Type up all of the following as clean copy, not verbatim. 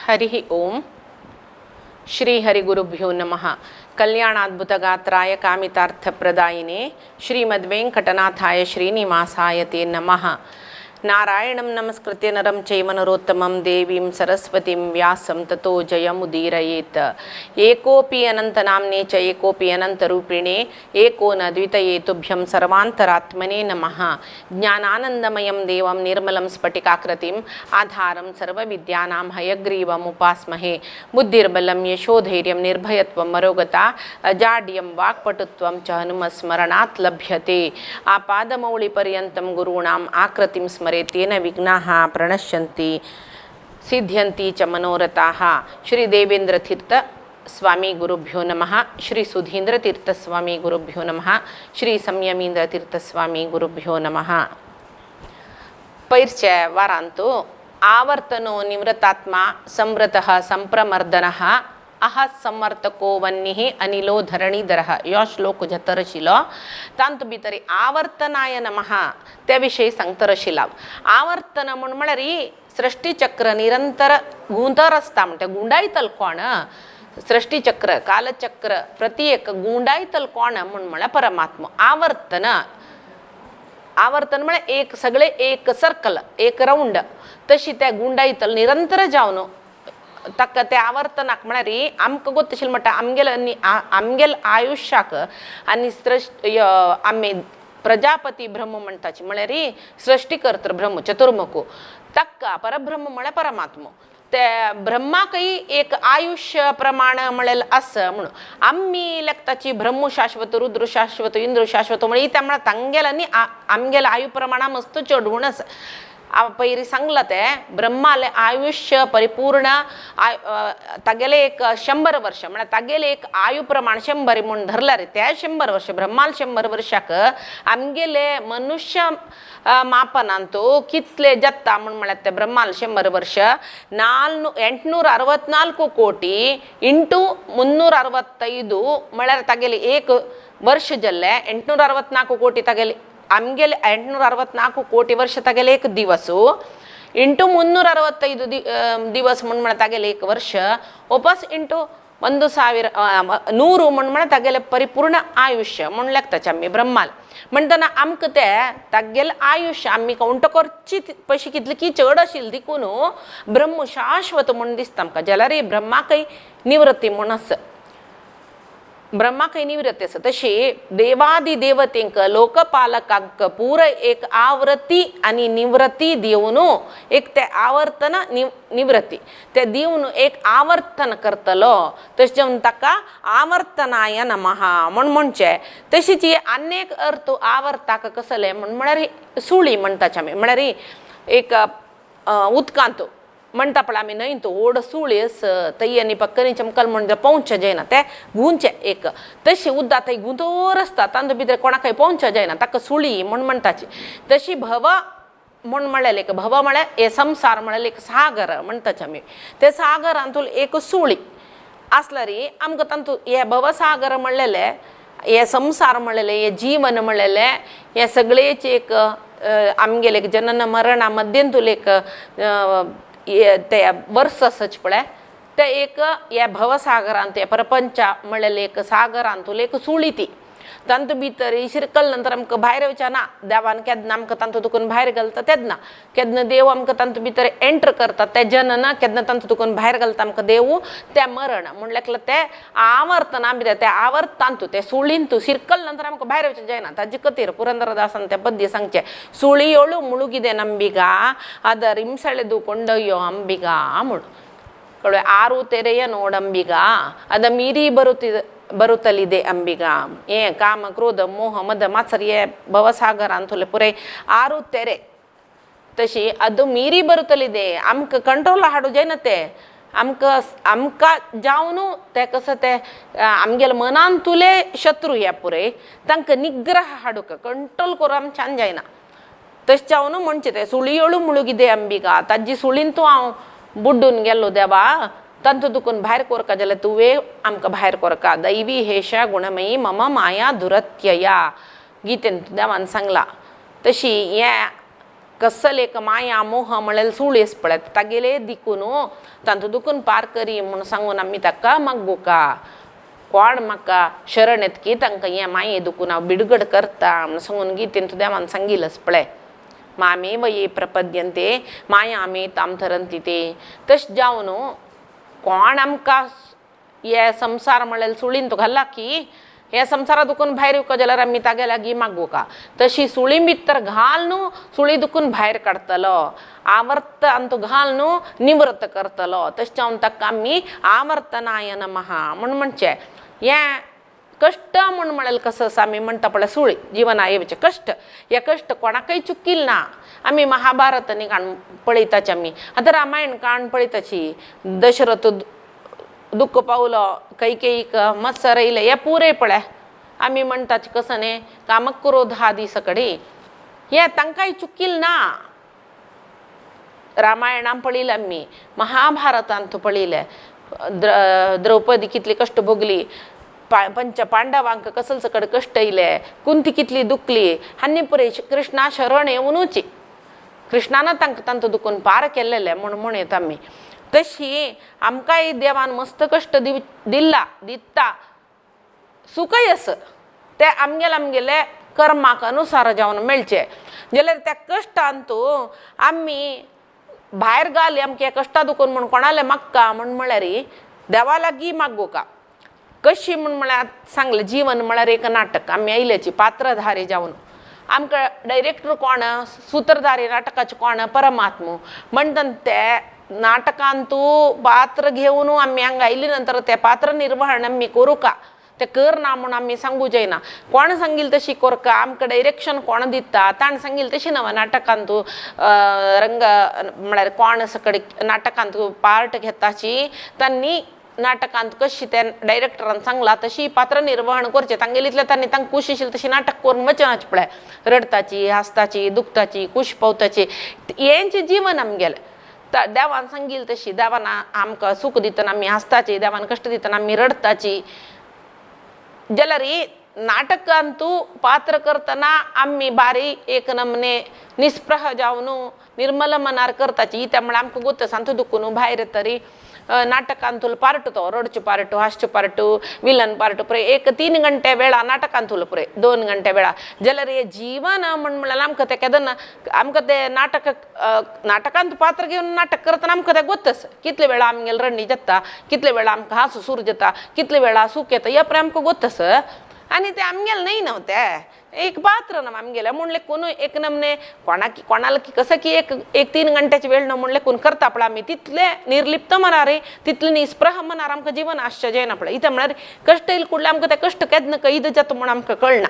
हरिः ओम। श्री हरिगुरुभ्यो नमः। कल्याणाद्भुतगात्राय कामितार्थप्रदायिने श्रीमद्वेङ्कटनाथाय श्रीनिवासाय ते नमः। नारायणं नमस्कृत्य नरं चैव नरोत्तमं देवीं सरस्वतीं व्यासं ततो जयमुदीरयेत्। एकोऽपि अनन्तनाम्ने च एकोऽपि अनन्तरूपिणे एको न द्वितये तुभ्यं सर्वान्तरात्मने नमः। ज्ञानानन्दमयं देवं निर्मलं स्फटिकाकृतिम् आधारं सर्वविद्यानां हयग्रीवमुपास्महे। बुद्धिर्बलं यशोधैर्यं निर्भयत्वं मरोगता अजाड्यं वाक्पटुत्वं च हनुमस्मरणात् लभ्यते। आपादमौलिपर्यन्तं गुरूणाम् आकृतिं स्मरेत् तेन विघ्नाः प्रणश्यन्ति सिद्ध्यन्ति च मनोरथाः। श्री देवेंद्र तीर्थ स्वामी गुरुभ्यो नमः। श्री सुधींद्र तीर्थ स्वामी गुरुभ्यो नमः। श्री संयमींद्र तीर्थ स्वामी गुरुभ्यो नमः। पयरच्या वारांतु आवर्तनो निवृतात्मा संवृतः संप्रमर्दनः अह समर्थको वन्निः अनिलो धरणीधरः ह्यो श्लोक जातर आशिल्लो. तातूंत भितर आवर्तनाय नमः त्या विशयी सांगतर आशिल्लो. आवर्तन म्हूण म्हळ्यार सृश्टीचक्र निरंतर घुंवतर आसता म्हणटा. गुंडायतल कोण? सृश्टीचक्र कालचक्र प्रति एक गुंडायतल कोण म्हूण म्हळ्यार परमात्मा. आवर्तन आवर्तन म्हळ्यार एक सगळे एक सर्कल एक रावंड तशी त्या गुंडायतल निरंतर जावन ताका त्या आवर्तनाक म्हळ्यार आमकां गोत्त आशिल्लें म्हणटा. आमगेले आनी आमगेले आयुश्याक आनी सृश्ट आमी प्रजापती ब्रह्म म्हणटाची म्हळ्यार सृश्टीकर्तृ ब्रह्म चतुर्मुख ताका परब्रह्म म्हळ्यार परमात्मो ते ब्रह्माकय एक आयुश्य प्रमाण म्हळ्यार आसा म्हणून आमी लेखताची ब्रह्म शाश्वत रुद्र शाश्वत इंद्र शाश्वत म्हळ्यार त्या म्हळ्यार तांगेले आनी आमगेले आयु प्रमाणा मस्त चड आसा. पयलीं सांगलां तें ब्रह्मालें आयुश्य परिपूर्ण तागेलें एक 100 वर्ष म्हळ्यार तागेलें एक आयु प्रमाण 100 म्हूण धरल्यार त्या 100 वर्ष ब्रह्माल 100 वर्षाक आमगेले मनुष्य मापनांत कितले जाता म्हूण म्हळ्यार ते ब्रह्माल 100 वर्ष 864 कोटी इंटू 365 म्हळ्यार तागेलें एक वर्ष जाल्लें 864 कोटी तागेलें आमगेले 864 कोटी वर्ष तागेले एक दिवस इंटू 365 दिवस म्हूण म्हळ्यार तागेले एक वर्ष वापस इंटू 1000 100 म्हूण म्हळ्यार तागेले परिपूर्ण आयुश्य म्हूण लेखताचे आमी ब्रह्माल. म्हणटना आमकां ते तागेलें आयुश्य आमी कावंट करची पयशे कितले की चड आशिल्लें देखून ब्रह्म शाश्वत म्हूण दिसता आमकां. जाल्यार ब्रह्माकय निवृत्ती म्हूण आसा, ब्रह्माकय निवृत्ती आसा. तशी देवादी देवतेंक लोकपालकांक पूर एक आवृत्ती आनी निवृत्ती दिवन एक ते आवर्तन निवृत्ती ते दिवन एक आवर्तन करतलो तशें जावन ताका आवर्तनाय नमः म्हूण म्हणचें. तशीच ही आनी एक अर्थ आवर्ताक कसलें म्हूण म्हळ्यार सुळी म्हणटाचे आमी म्हळ्यार एक उदकांत म्हणटा पळय आमी न्हंय तो व्हड सुळी आसा थंय आनी पक्कनी चमकल म्हणजे पोंवचें जायना तें गुंचें एक तशी उदक थंय गुंतोर आसता तातूंत भितर कोणाकय पोंवचें जायना ताका सुळी म्हूण म्हणटाची. तशी भव म्हूण म्हणलें एक भव म्हळ्यार हे संवसार म्हळ्यार एक सागर म्हणटाचे आमी. ते सागरांतूल एक सुळी आसल्यार आमकां तातूंत हे भवसागर म्हणलेलें हे संवसार म्हणलेलें हे जीवन म्हणलेलें हे सगळेच एक आमगेलें एक जनन मरणा मध्यंतूल एक ते वर्स आसच पळय ते एक ह्या भवसागरांत हे प्रपंचा म्हणलेलें एक सागरांतूल एक सुळी ती तातूंत भितर शिरकल नंतर आमकां भायर वचना ना देवान केन्ना आमकां तातूंत दुखून भायर घालता तेन्ना केन्ना देव आमकां तातूंत भितर एंटर करता तें जनन केन्ना तातूंत दुखून भायर घालता आमकां देव तें मरण म्हणल्यार तें आवर्तना भितर तें आवर्तांतू तें सुळींतू शिरकल नंतर आमकां भायर वचूंक जायना. ताजे खातीर पुरंदरदासान तें पद्य सांगचें सुळियोळू मुळुगिदे ನಂಬಿಗ ಅದರ ಹಿಂಸೆಳೆದು ಕೊಂಡೊಯ್ಯೋ ಅಂಬಿಗ म्हूण कळ्ळें. ಆರು ತೆರೆಯ ನೋಡಂಬಿಗ ಅದ ಮೀರಿ ಬರುತ್ತಲಿದೆ ಅಂಬಿಗ ಏ ಕಾಮ ಕ್ರೋಧ ಮೋಹ ಮದ ಮಾತ್ಸರ್ಯ ಭವಸಾಗರ ಅಂತುಲೆ ಪುರೈ ಆರು ತೆರೆ तशी ಅದು ಮೀರಿ ಬರುತ್ತಲಿದೆ. आमकां कंट्रोल हाडूं जायना तें आमकां आमकां जावन तें कसो तें आमगेले मनांतुले शत्रू हे पुरय तांकां निग्रह हाडूंक कंट्रोल करूं आमच्यान जायना. तशें जावन म्हणचें तें सुळियोळू मुळुगिदे अंबिका ताजी सुळीन तूं हांव बुड्डून गेल्लो देवा तांतूं दुखून भायर कोरका जाल्यार तुवें आमकां भायर कोरका. दैवी हेशा गुणमयी मम माया दुरत्यया गीतेन देवान सांगलां. तशी हें कसल एक माया मोह म्हळ्यार सुळी आसा पळय तागेले दिकून तांतू दुखून पार करी म्हूण सांगून आमी ताका मागुका. कोण म्हाका शरण येतकी तांकां हें माये दुखून हांव बिडगड करता म्हूण सांगून गीतेन देवान सांगिल्लें आसा पळय. मामेव ये प्रपद्यन्ते मायामेतां तरन्ति ते. तशें जावन कोण आमकां हे संवसार म्हळ्यार सुळींत घाला की हे संवसारा दुखून भायर येवका जाल्यार आमी तागे लागीं मागुका. तशी सुळी भितर घाल न्हू सुळी दुखून भायर काडटलो, आवर्त अंतू घाल न्हू निवृत्त करतलो. तशें जावन ताका आमी आवर्तनाय नमः म्हूण म्हणचें. हें कश्ट म्हूण म्हळ्यार कसो आसा आमी म्हणटा पळय सुळी जिवना येवचें कश्ट, हे कश्ट कोणाकय चुकील ना. आमी महाभारत न्ही काण पळयताची आमी आतां रामायण काण पळयताची. दशरथ दुख्ख पावलो, कैकेयीक मत्सर येयले, हे पुरे पळय आमी म्हणटाची कसो न्ही कामक्रोध आदी सगळी हे तांकांय चुकील ना. रामायणान पळयलें आमी, महाभारतांत पळयलें, द्रौपदी कितली कश्ट भोगली, पंच पांडवांक कसल सकड कश्ट येयले, कुंती कितली दुखली, आनी पुरे कृष्णा शरण येवनूच कृष्णान तांकां तांतू दुखून पार केल्लेलें म्हूण म्हणयत आमी. तशी आमकांय देवान मस्त कश्ट दिल्ला दिता, सुखय आसा तें आमगेले आमगेले कर्माक अनुसार जावन मेळचें. जाल्यार त्या कश्टांतू आमी भायर घाली आमकां ह्या कश्टा दुखून म्हूण कोणालें मागका म्हूण म्हळ्यार देवा लागीं मागुका. कशी म्हूण म्हळ्यार सांगलें जीवन म्हळ्यार एक नाटक, आमी आयल्याची पात्रधारी जावन आमकां डायरेक्टर कोण, सुत्रधारी नाटकाचे कोण, परमात्मो. म्हणटना ते नाटकांतू पात्र घेवन आमी हांगा आयले नंतर ते पात्र निर्वहण आमी करुका, ते कर ना म्हूण आमी सांगू जायना. कोण सांगील तशी कोरका, आमकां डायरेक्शन कोण दिता ताणें सांगील तशी नव नाटकांतू रंग म्हळ्यार कोण सकड नाटकांतू पार्ट घेताची तांणी नाटकांत कशी त्या डायरेक्टरान सांगला तशी पात्र निर्वहण करचें. तांगेलींतल्या तांणी तांकां खूश आशिल्लें तशी नाटक करून वचनाचें पळय, रडताची, हांसताची, दुखताची, खूश पावताची, हेंचें जीवन आमगेलें. देवान सांगील तशी देवान आमकां सूख दितना आमी हांसताची, देवान कश्ट दितना आमी रडताची. जाल्यार नाटकांतू पात्र करतना आमी बारीक एक नमने निस्पृह जावन निर्मल मनार करताची. त्या म्हळ्यार आमकां गोत आसा दुखून भायर तरी नाटकांतूल पार्ट तो रडचो पार्ट, हांसचो पार्ट, विलन पार्ट पुरे एक 3 घंटे वेळा नाटकांतूल पुरे 2 घंटे वेळा. जाल्यार हे जीवन म्हण म्हळ्यार आमकां तें केन्ना आमकां तें नाटक नाटकांत पात्र घेवन नाटक करतना आमकां तें गोत आसा कितले वेळा आमगेले रडणी जाता, कितले वेळा आमकां हांसो सूर जाता, कितले वेळा सूख येता, हे पुरे आमकां गोत आसा. आनी तें आमगेलें न्हय न्हू तें एक पात्र न्हू आमगेलें म्हूण लेखून एक नमने कोणाक कोणाला की कसं की एक एक 3 घंट्याची वेळ न्हू म्हूण लेखून करता पळय आमी तितले निर्लिप्त मनार तितले निस्पृह मनार आमकां जीवन आसचें जायना पळय. इतें म्हळ्यार कश्ट येयले कुडले आमकां ते कश्ट केन्ना कैद जाता म्हूण आमकां कळना.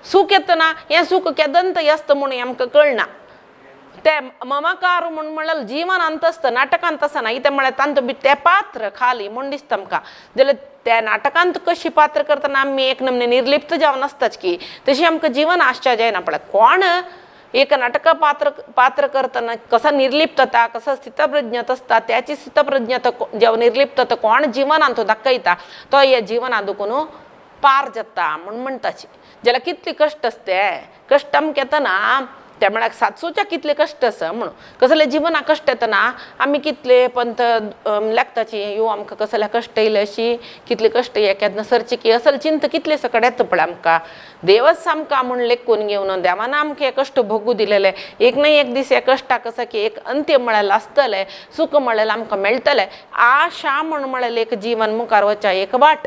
सूख येतना हें सूख केदंत आसता म्हूण आमकां कळना. ते ममकार म्हूण म्हळ्यार जीवन अंत आसता, नाटकांत आसना. इतें म्हळ्यार तांचो बी तें पात्र खाली म्हूण दिसता आमकां. जाल्यार त्या नाटकांत कशी पात्र करतना आमी एक नमने निर्लिप्त जावन आसताच की तशी आमकां जीवन आसच्या जायना पळय. कोण एक नाटका पात्र पात्र करतना कसा निर्लिप्त जाता, कसा स्थितप्रज्ञत आसता, त्याची स्थितप्रज्ञता जेव निर्लिप्त जाता कोण जिवनांत तो दाखयता तो ह्या जिवनांत दुखून पार जाता म्हूण म्हणटाची. जाल्यार कितले कश्ट आसते, कश्ट आमकां येतना त्या म्हळ्यार सातसूच्या कितले कश्ट आसा म्हणून कसले जिवनाक कश्ट येतना आमी कितले पंथ लागताची यो आमकां कसले कश्ट येयले अशी कितले कश्ट हे केन्ना सरचे की असल चिंत कितले सकड येता पळय आमकां. देवच आमकां म्हूण लेखून घेवन देवान आमकां हे कश्ट भोगू दिलेले, एक ना एक दीस ह्या कश्टाक कसो की एक अंत्य म्हळ्यार आसतलें, सूख म्हळ्यार आमकां मेळटलें, आशा म्हूण म्हळ्यार एक जीवन मुखार वचच्या एक वाट.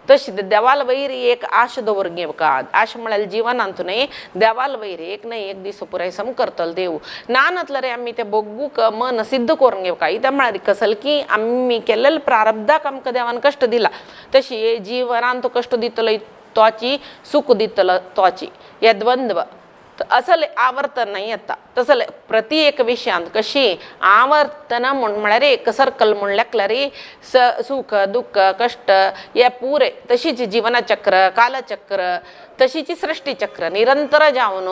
तशी देवाल वैर एक आश दवर घेवका, आश म्हळ्यार जिवनांत न्हय देवाल वैर एक न्हय एक दीस पुराय सम करतलो देव ना नातल्यार आमी तें बग्गूक मन सिद्ध करून घेवका. इतें म्हळ्यार कसल की आमी केल्लें प्रारब्धाक आमकां देवान कश्ट दिला तशी जिवनांत कश्ट दितलो तोची सूख दितलो तोची हे द्वंद्व असले आवर्तन नाही येता. तसले प्रति एक विशयांत कशी आवर्तन म्हूण म्हळ्यार एक सर्कल म्हूण लेखल्यार स सुख दुःख कश्ट हे पुरे तशीच जीवनचक्र कालचक्र तशीच सृष्टीचक्र निरंतर जावन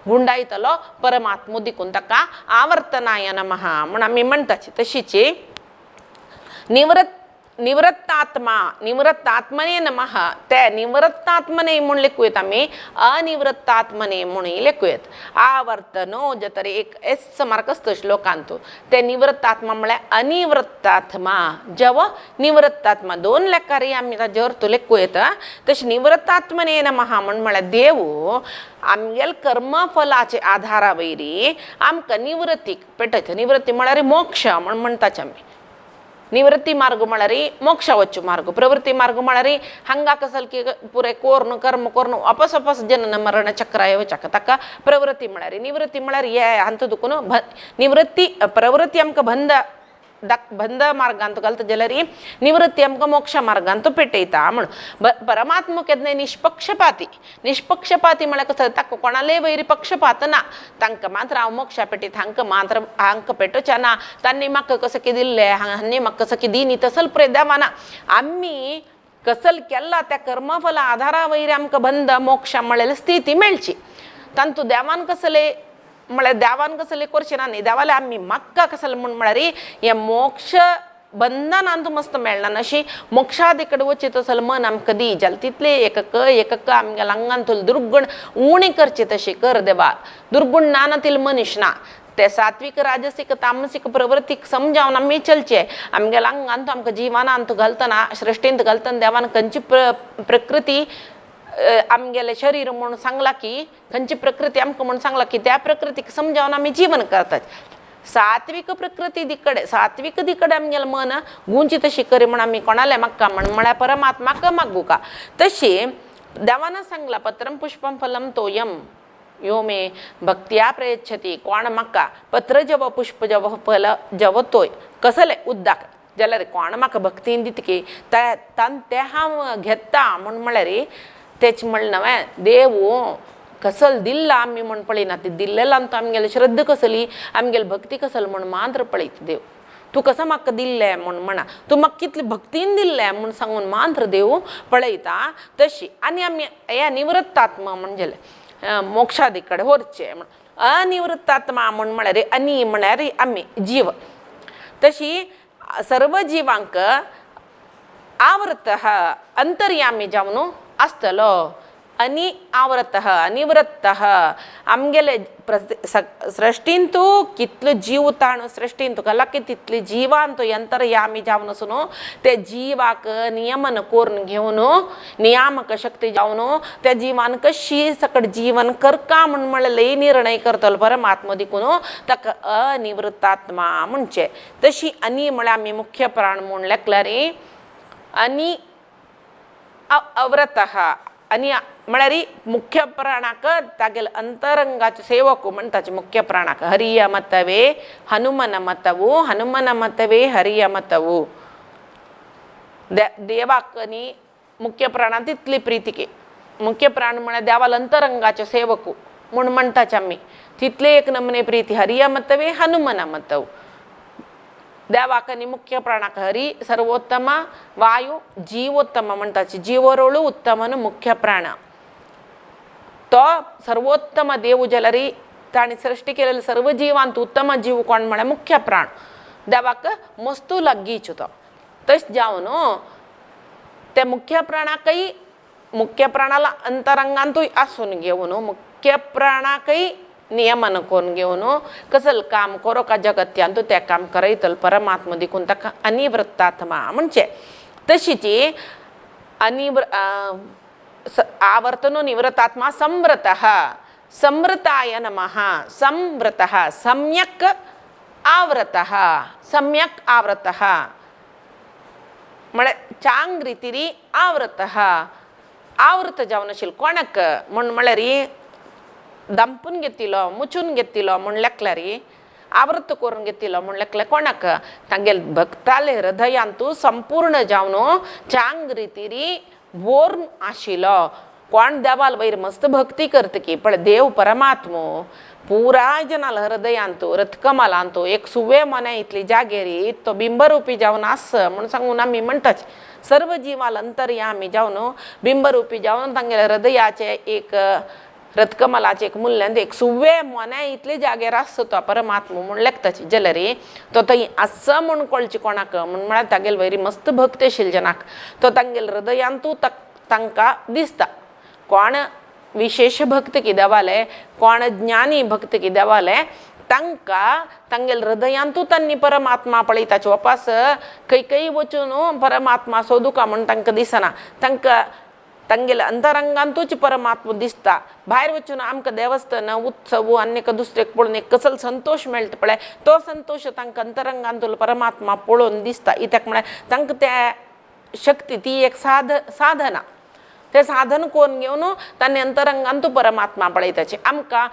गुंडायतलो परमात्मो दिकून ताका आवर्तनाय नमः म्हूण आमी म्हणटाची. तशीच निवृत्त निवृत्तात्मा निवृत्तात्मने नमः. ते निवृत्तात्मने म्हूण लेखूं आमी, अनिवृत्तात्मने म्हणूय लेखूं येता. आवर्तनो जतरे एक एस मार्क आसता श्लोकांतू. ते निवृत्तात्मा म्हळ्यार अनिवृत्तात्मा जव निवृत्तात्मा, दोन लेखारी आमी ताजे अर्थ लेखूं येता. तशें निवृत्तात्मने नमः म्हण म्हळ्यार देव आमगेले कर्मफलाचे आधारा वयरी आमकां निवृत्तीक पेटयता. निवृत्ती म्हळ्यार मोक्ष म्हण म्हणटाचे आमी. निवृत्ती मार्ग म्हळ्यार मोक्ष वच्चो मार्ग, प्रवृत्ती मार्ग म्हळ्यार हांगा कसलकी पुरें कोर्न कर्म कोर्न वापस वापस जनन मरण चक्राय वचाक ताका प्रवृत्ती म्हळ्यार. निवृत्ती म्हळ्यार हे हांतू दुखून निवृत्ती प्रवृत्ती आमकां बंद बंद मार्गांत घालता जाल्यार निवृत्ती आमकां मोक्ष मार्गांत पेटयता म्हण. परमात्मा केन्नाय निष्पक्षपाती. निष्पक्षपाती म्हळ्यार कसो ताका कोणाले वयर पक्षपात ना. तांकां मात्र हांव मोक्षा पेटीत, हांकां मात्र हांकां पेटोवचें ना, तांणी म्हाका कसो कितें दिल्लें, हांणी म्हाका कसो कितें दिनी तसल पळय देवाना. आमी कसल केला त्या कर्मफला आधारा वयर आमकां बंद मोक्ष म्हळ्यार स्थिती मेळची. तांतू देवान कसले म्हळ्यार देवान कसले करचें ना न्ही, देवाले आमी म्हाका कसले म्हूण म्हळ्यार हें मोक्ष बंधनांत मस्त मेळना अशी मोक्षादी कडेन वचीत तसलो मन आमकां दी जाल्यार तितले एकक एकक आमगेल्या आंगांतलो दुर्गुण उणी करचे तशें कर देवा. दुर्गुण ना ना तितले मनीस ना. ते सात्वीक राजसीक तामसीक प्रवृत्तीक समजावन आमी चलचे. आमगेल्या आंगांत आमकां जिवनांत घालतना सृश्टींत घालतना देवान खंयची प्रकृती आमगेलें शरीर म्हूण सांगलां की खंयची प्रकृती आमकां म्हूण सांगलां की त्या प्रकृतीक समजावन आमी जीवन करतात. सात्वीक प्रकृती दिकडे सात्वीक दिकडे आमगेलें मन गुंची तशी करी म्हूण आमी कोणाले म्हाका म्हण म्हळ्यार परमात्माक मागुका. तशी देवान सांगलां पत्रम पुष्पम फलम तोयम यो मे भक्त्या प्रयच्छती. कोण म्हाका पत्र जव पुष्प जव फल जव तोय कसलें उद्दाक जाल्यार कोण म्हाका भक्तीन दितकी तें हांव घेता म्हूण म्हळ्यार तेच म्हणलें न्हय देव कसल दिल्ला आमी म्हूण पळयना, ती दिल्लेला आमगेली श्रद्धा कसली आमगेली भक्ती कसल म्हूण मात्र पळयता देव. तूं कसो म्हाका दिल्लें म्हूण म्हणा, तूं म्हाका कितले भक्तीन दिल्लें म्हूण सांगून मात्र देव पळयता. तशी आनी आमी हे निवृत्तात्मा म्हणजे मोक्षादी कडेन व्हरचें म्हण. अनिवृत्तात्मा म्हूण म्हळ्यार आनी म्हळ्यार आमी जीव. तशी सर्व जिवांक आवृत अंतर्यामी जावन आसतलो. आनी आवृत अनिवृत्त आमगेले सृश्टींतू कितलो जीव ताण सृश्टींत घाला की तितले जिवांत अंतर्यामी जावन आसून ते जिवाक नियमन करून घेवन नियामक शक्ती जावन त्या जिवान कशी सकट जीवन करका म्हूण म्हणलें निर्णय करतलो परमात्मा देखून ताका अनिवृत्तात्मा म्हणचे. तशी आनी म्हळ्यार आमी मुख्य प्राण म्हूण लेखल्यार आनी अव्रत आनी म्हळ्यार मुख्य प्राणाक तागेले अंतरंगाचे सेवक म्हणटाचे मुख्य प्राणाक. हरिय मतवे हनुमन मतवू हनुमन मतवे हरिय मतवू. देवाक न्ही मुख्य प्राणान तितली प्रिती. मुख्य प्राण म्हळ्यार देवाल अंतरंगाचे सेवक म्हूण म्हणटाचे आमी. तितले एक नमने प्रिती हरिय मतवे हनुमन मतवू. देवाक आनी मुख्य प्राणाक हरी सर्वोत्तम वायु जीवोत्तम म्हणटाचे. जीवरोळू उत्तम न्हू मुख्य प्राण तो सर्वोत्तम देव जाल्यार ताणें सृश्टी केलेले सर्व जिवांत उत्तम जीव कोण म्हळ्यार मुख्य प्राण. देवाक मस्तू लागींच तो. तशें जावन ते मुख्य प्राणाकय मुख्य प्राणाला अंतरंगांतूय आसून घेवन मुख्य प्राणाकय नियमन करून घेवन कसल काम करो का जगत्यांतू तें काम करयतलो परमात्मा देखून ताका अनिवृत्तात्मा म्हणचे. तशीच आवर्तनो निवृत्तात्मा संवृतः संवृताय नमः. संवृतः सम्यक् आवृतः सम्यक् आवृतः म्हळ्यार चांग रितीरी आवृतः. आवृत जावन आशिल्लो कोणाक म्हूण म्हळ्यार दंपून घेतिलो मुचून घेतिलो म्हूण लेखल्यार आवृत करून घेतिलो म्हूण लेखल्यार कोणाक तांगेले भक्ताले हृदयांतू संपूर्ण जावन चांग रितीरी वोर्न आशिल्लो. कोण देवाल वयर मस्त भक्ती करतकी पण देव परमात्मो पुराय जनाल हृदयांतू रथकमलांतू एक सुवे मना इतली जागेरी तो बिंबरूपी जावन आस म्हूण सांगून आमी म्हणटाच. सर्व जिवाल अंतर्यामी जावन बिंबरूपी जावन तांगेल्या हृदयाचे एक रथकमलाचे एक मुल्यांत एक सुवे मोन्या इतले जाग्यार आसता तो परमात्मा म्हूण लेखताची जाल्यार तो थंय आसा म्हूण कळचे कोणाक म्हूण म्हळ्यार तागेले वयरी मस्त भक्त आशिल्ले जनाक तो तांगेले हृदयांतू तांकां दिसता. कोण विशेश भक्त की देवाले, कोण ज्ञानी भक्त की देवाले, तांकां तांगेले हृदयांतू तांणी परमात्मा पळयताचे. वापास खंय खंय वचून परमात्मा सोदूका म्हूण तांकां दिसना, तांकां तांगेले अंतरंगांतूच परमात्मा दिसता. भायर वचून आमकां देवस्थान उत्सव आनी एका दुसरेक पळोवन एक कसलो संतोश मेळटा पळय, तो संतोश तांकां अंतरंगांतलो परमात्मा पळोवन दिसता. कित्याक म्हळ्यार तांकां त्या शक्ती ती एक साधना, तें साधन करून घेवन तांणी अंतरंगांतू परमात्मा पळयताचे. आमकां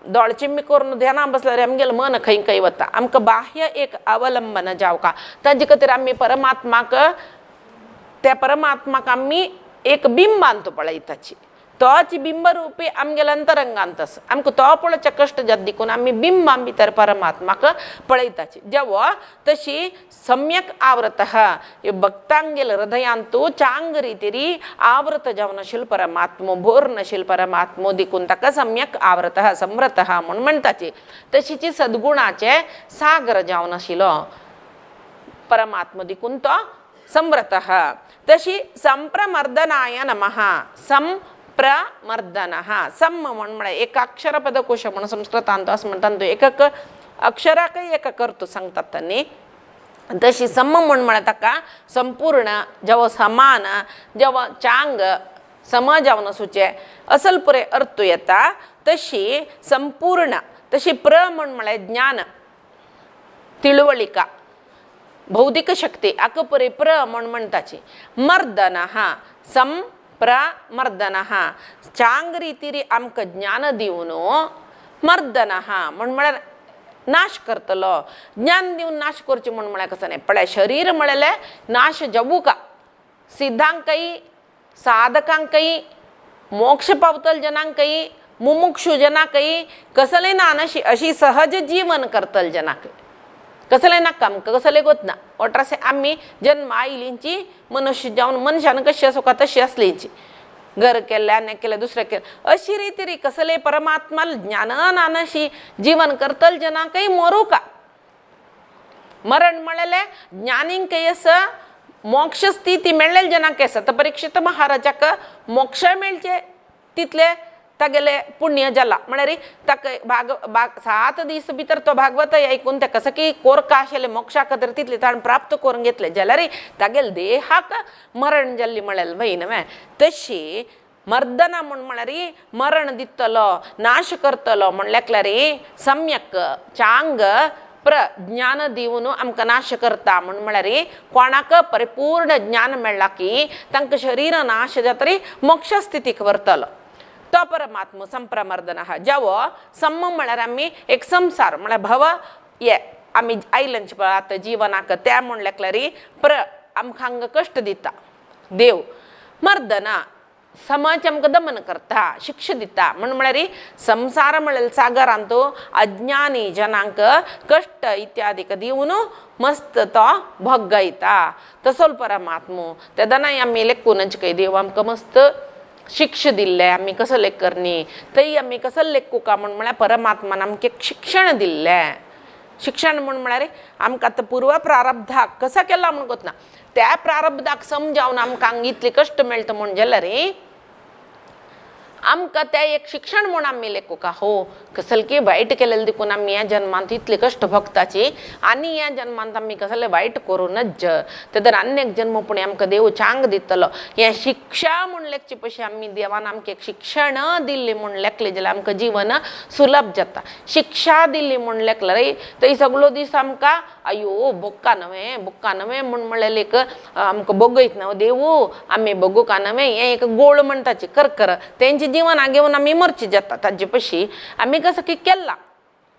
दोळचिम्मी करून ध्याना बसल्यार आमगेलें मन खंय खंय वता, आमकां बाह्य एक अवलंबन जावका. ताजे खातीर आमी परमात्माक त्या परमात्माक आमी एक बिंबांत पळयताची, तोच बिंबरुपी आमगेल्या अंतरंगांत आसा. आमकां तो पळोवचे कश्ट जाता देखून आमी बिंबां भितर परमात्माक पळयताची. जेवा तशी सम्यक आवृत भक्तांगेल हृदयांतू चांग रितीरी आवृत जावन आशिल्लो परमात्मो, भोर आशिल्लो परमात्मो देखून ताका सम्यक आवृत समृत म्हूण म्हणटाची. तशीची सद्गुणाचे सागर जावन आशिल्लो परमात्मो देखून तो समृत. तशी संप्रमर्दनाय नमः, संप्रमर्दनः, सम म्हूण म्हळ्यार एक अक्षर पदकोश म्हणून संस्कृतांत असं म्हणटात, तो एकक अक्षराकय एक करतो सांगतात तांणी. तशी सम म्हूण म्हळ्यार ताका संपूर्ण जेवा समान जेवा चांग सम जावन आसूचें असल पुरे अर्थ येता. तशी संपूर्ण तशी प्र म्हूण म्हळ्यार ज्ञान तिळवळिका बौद्धिक शक्ती आका पुरे प्र म्हूण म्हणटाची. मर्दनः सम प्र मर्दनः चांग रितीरी आमकां ज्ञान दिवन मर्दनः म्हूण म्हळ्यार नाश करतलो. ज्ञान दिवन नाश करचें म्हूण म्हळ्यार कसो न्ही, पळय शरीर म्हणलें नाश जावूका, सिद्धांकय साधकांकय मोक्ष पावतल जनांकय मुमुक्षु जनाकय कसलें ना अशी अशी सहज जीवन करतल जनाकय कसलें नाका आमकां कसलें गोतना. ओट्रासे आमी जन्म आयलींची मनुष्य जावन मनशान कशी आसूं तशी आसलींची, घर केल्लें आनी केलें दुसरें केलें अशी रितीरी कसलें परमात्मा ज्ञान नानशी जीवन करतल जनाकय मरूका. मरण म्हणलें ज्ञानींकय आसा मोक्ष स्थिती मेळ्ळेले जनांक आसा. तर परीक्षित महाराजाक मोक्ष मेळचे तितले तागेले पुण्य जाला म्हळ्यार ताका भाग भाग 7 दीस भितर तो भागवत आयकून ताका सकी कोरका आशिल्लें मोक्षा खातीर तितले ताणें प्राप्त करून घेतलें जाल्यार तागेले देहाक मरण जाल्ली म्हळ्यार वय न्हय. तशी मर्दना म्हूण म्हळ्यार मरण दितलो नाश करतलो म्हणल्यार सम्यक चांग प्र ज्ञान दिवन आमकां नाश करता म्हूण म्हळ्यार कोणाक परिपूर्ण ज्ञान मेळ्ळां की तांकां शरीर नाश जातरी मोक्ष स्थितीक व्हरतलो तो परमात्मा संप्रमर्दन आहा. जेवो सम्म म्हळ्यार आमी एक संसार म्हळ्यार भव ये आमी आयलंच पळय आतां जिवनाक त्या म्हूण लेखल्यार प्र आमकां हांगा कश्ट दिता देव. मर्दना समाज आमकां दमन करता शिक्षा दिता म्हूण म्हळ्यार संसार म्हळ्यार सागरांत अज्ञानी जनांक कश्ट इत्यादीक दिवन मस्त तो भोगायता तसो परमात्मो. तेदनाय आमी लेखूनच काय देव आमकां मस्त शिक्षा दिल्लें आमी कसो लेख करनी थंय आमी कसो लेखुका म्हूण म्हळ्यार परमात्मान आमकां एक शिक्षण दिल्लें. शिक्षण म्हूण म्हळ्यार आमकां आतां पूर्व प्रारब्धाक कसो केला म्हूण कोतना त्या प्रारब्धाक समजावन आमकां हांगा इतले कश्ट मेळटा म्हूण जाल्यार आमकां तें एक शिक्षण म्हूण आमी लेखुका हो कसलकी वायट केलेलें देखून आमी ह्या जन्मांत इतले कश्ट भोगताची आनी ह्या जन्मांत आमी कसले वायट करूं नज तेदर आनी एक जन्म पूण आमकां देव चांग दितलो. हें शिक्षा म्हूण लेखचे पयशे आमी देवान आमकां एक शिक्षण दिल्लें म्हूण लेखलें जाल्यार आमकां जीवन सुलभ जाता. शिक्षा दिल्ली म्हूण लेखल्यार थंय सगळो दीस आमकां अयो बोक्का नवें बोक्का नवें म्हूण म्हणलें एक आमकां बोगयत न्हू देवू आमी बोगुका नवें हें एक गोळ म्हणटाची करकर तेंचे जीवना घेवन आमी मरची जाता. ताजे पशी आमी कसो की केला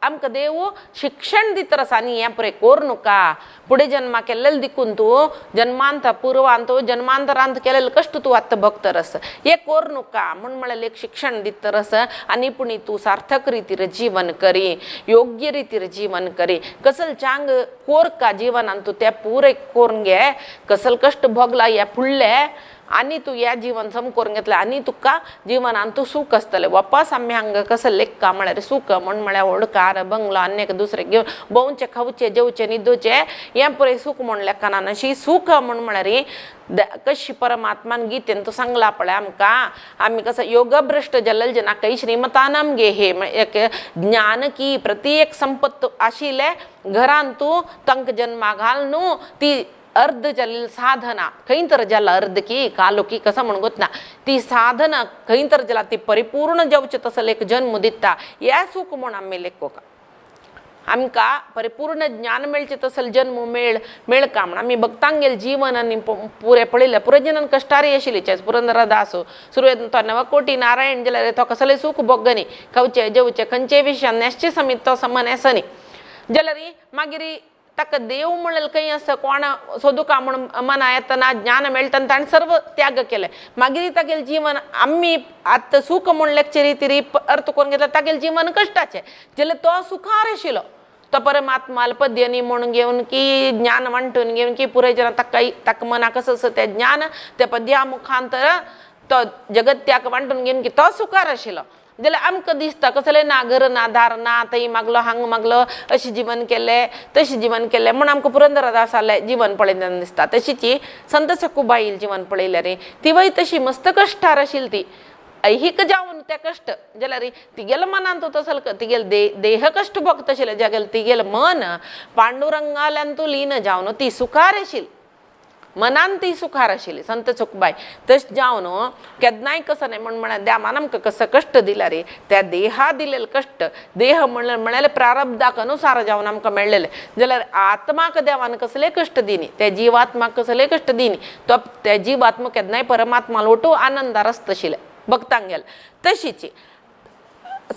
आमकां देव शिक्षण दितर आसा आनी हें पळय कोर नुका फुडें जन्मा केल्लें देखून तूं जन्मांत पुर्वांत जन्मांतरांत केलेलें कश्ट तूं आतां भोगतर आसा हें कोर नुका म्हूण म्हणलें एक शिक्षण दितर आसा आनी पूण तूं सार्थक रितीर जीवन करी योग्य रितीर जीवन करी कसल चांग कोरका जिवनान तूं तें पुरें कोरून घे कसल कश्ट भोगला हे फुडलें आनी तूं हें जिवन सम करून घेतलें आनी तुका जिवनान तूं सूख आसतलें. वापस आमी हांगा कसो लेखका म्हळ्यार सूख म्हण म्हळ्यार व्हड कार बंगलो आनी एक दुसरें घेवन भोंवचें खावचें जेवचें न्हिदोचें हें पुराय सूख म्हूण लेखना. अशी सूख म्हूण म्हळ्यार कशी परमात्मान गीतेन तो सांगला पळय आमकां, आमी कसो योगभ्रश्ट जलल जनाकय श्रीमतानाम गेहे एक ज्ञान की प्रति एक संपत्त आशिल्ले घरान तूं तांकां जन्मा घाल न्हू ती अर्द जाल्ली साधना खंय तर जाला अर्द की कालो की कसो म्हण गोतना ती साधना खंय तर जाला ती परिपूर्ण जावचें तसो एक जन्म दिता हें सूख म्हूण आमी लेखोका आमकां परिपूर्ण ज्ञान मेळचें तसो जन्म मेळका म्हण आमी भक्तांगेल जीवन आनी पुरें पळयलें पुरजनान कश्टारी आशिल्ली पुरंदरदास सुरवेत तो नवकोटी नारायण जाल्यार तो कसलें सूख भोगनी खावचें जेवचें खंयचे विशयान नेश्चे समीत तो समान आसनी जाल्यार मागीर ताका देव म्हणलें खंय आसा कोण सोदुका म्हूण मना येतना ज्ञान मेळटा ताणें सर्व त्याग केलें. मागीर तागेलें जीवन आमी आतां सूख म्हूण लेखचे रितीर अर्थ करून घेतला तागेलें जीवन कश्टाचें जाल्यार तो सुखार आशिल्लो तो परमात्माल पद्यनी म्हूण घेवन की ज्ञान वांटून घेवन की पुराय जना ताका ताका मनाक कसो आसा तें ज्ञान त्या पद्या मुखांतर तो जगत्याक वांटून घेवन की तो सुखार आशिल्लो. जाल्यार आमकां दिसता कसलें ना घर ना दार ना थंय मागलो हांगा मागलो अशें जीवन केलें तशें जीवन केलें म्हूण आमकां पुरंदरदासालें जीवन पळयतना दिसता. तशीच संत सखुबाईल जीवन पळयल्यार रे तिवूय तशी मस्त कश्टार आशिल्ली ती ऐहीक जावन ते कश्ट जाल्यार तिगेल्या मनान तो तसो तिगेले देह कश्ट भोगता आशिल्लें जागेल तिगेलें मन पांडुरंगाल्यान तूं लीन जावन ती सुखार आशिल्ली मनान ती सुखार आशिल्ली संत सखुबाय. तशें जावन केन्नाय कसो न्हय म्हण म्हळ्यार देवान आमकां कसो कश्ट दिला रे त्या देहा दिलेले कश्ट देह म्हणल्यार म्हळ्यार प्रारब्धाक अनुसार जावन आमकां मेळ्ळेलें जाल्यार आत्माक देवान कसले कश्ट दिनी त्या जिवात्माक कसले कश्ट दिनी तो त्या जिवात्मा केन्नाय परमात्मा लोटू आनंदार आसता आशिल्लें भक्तांगेल. तशीच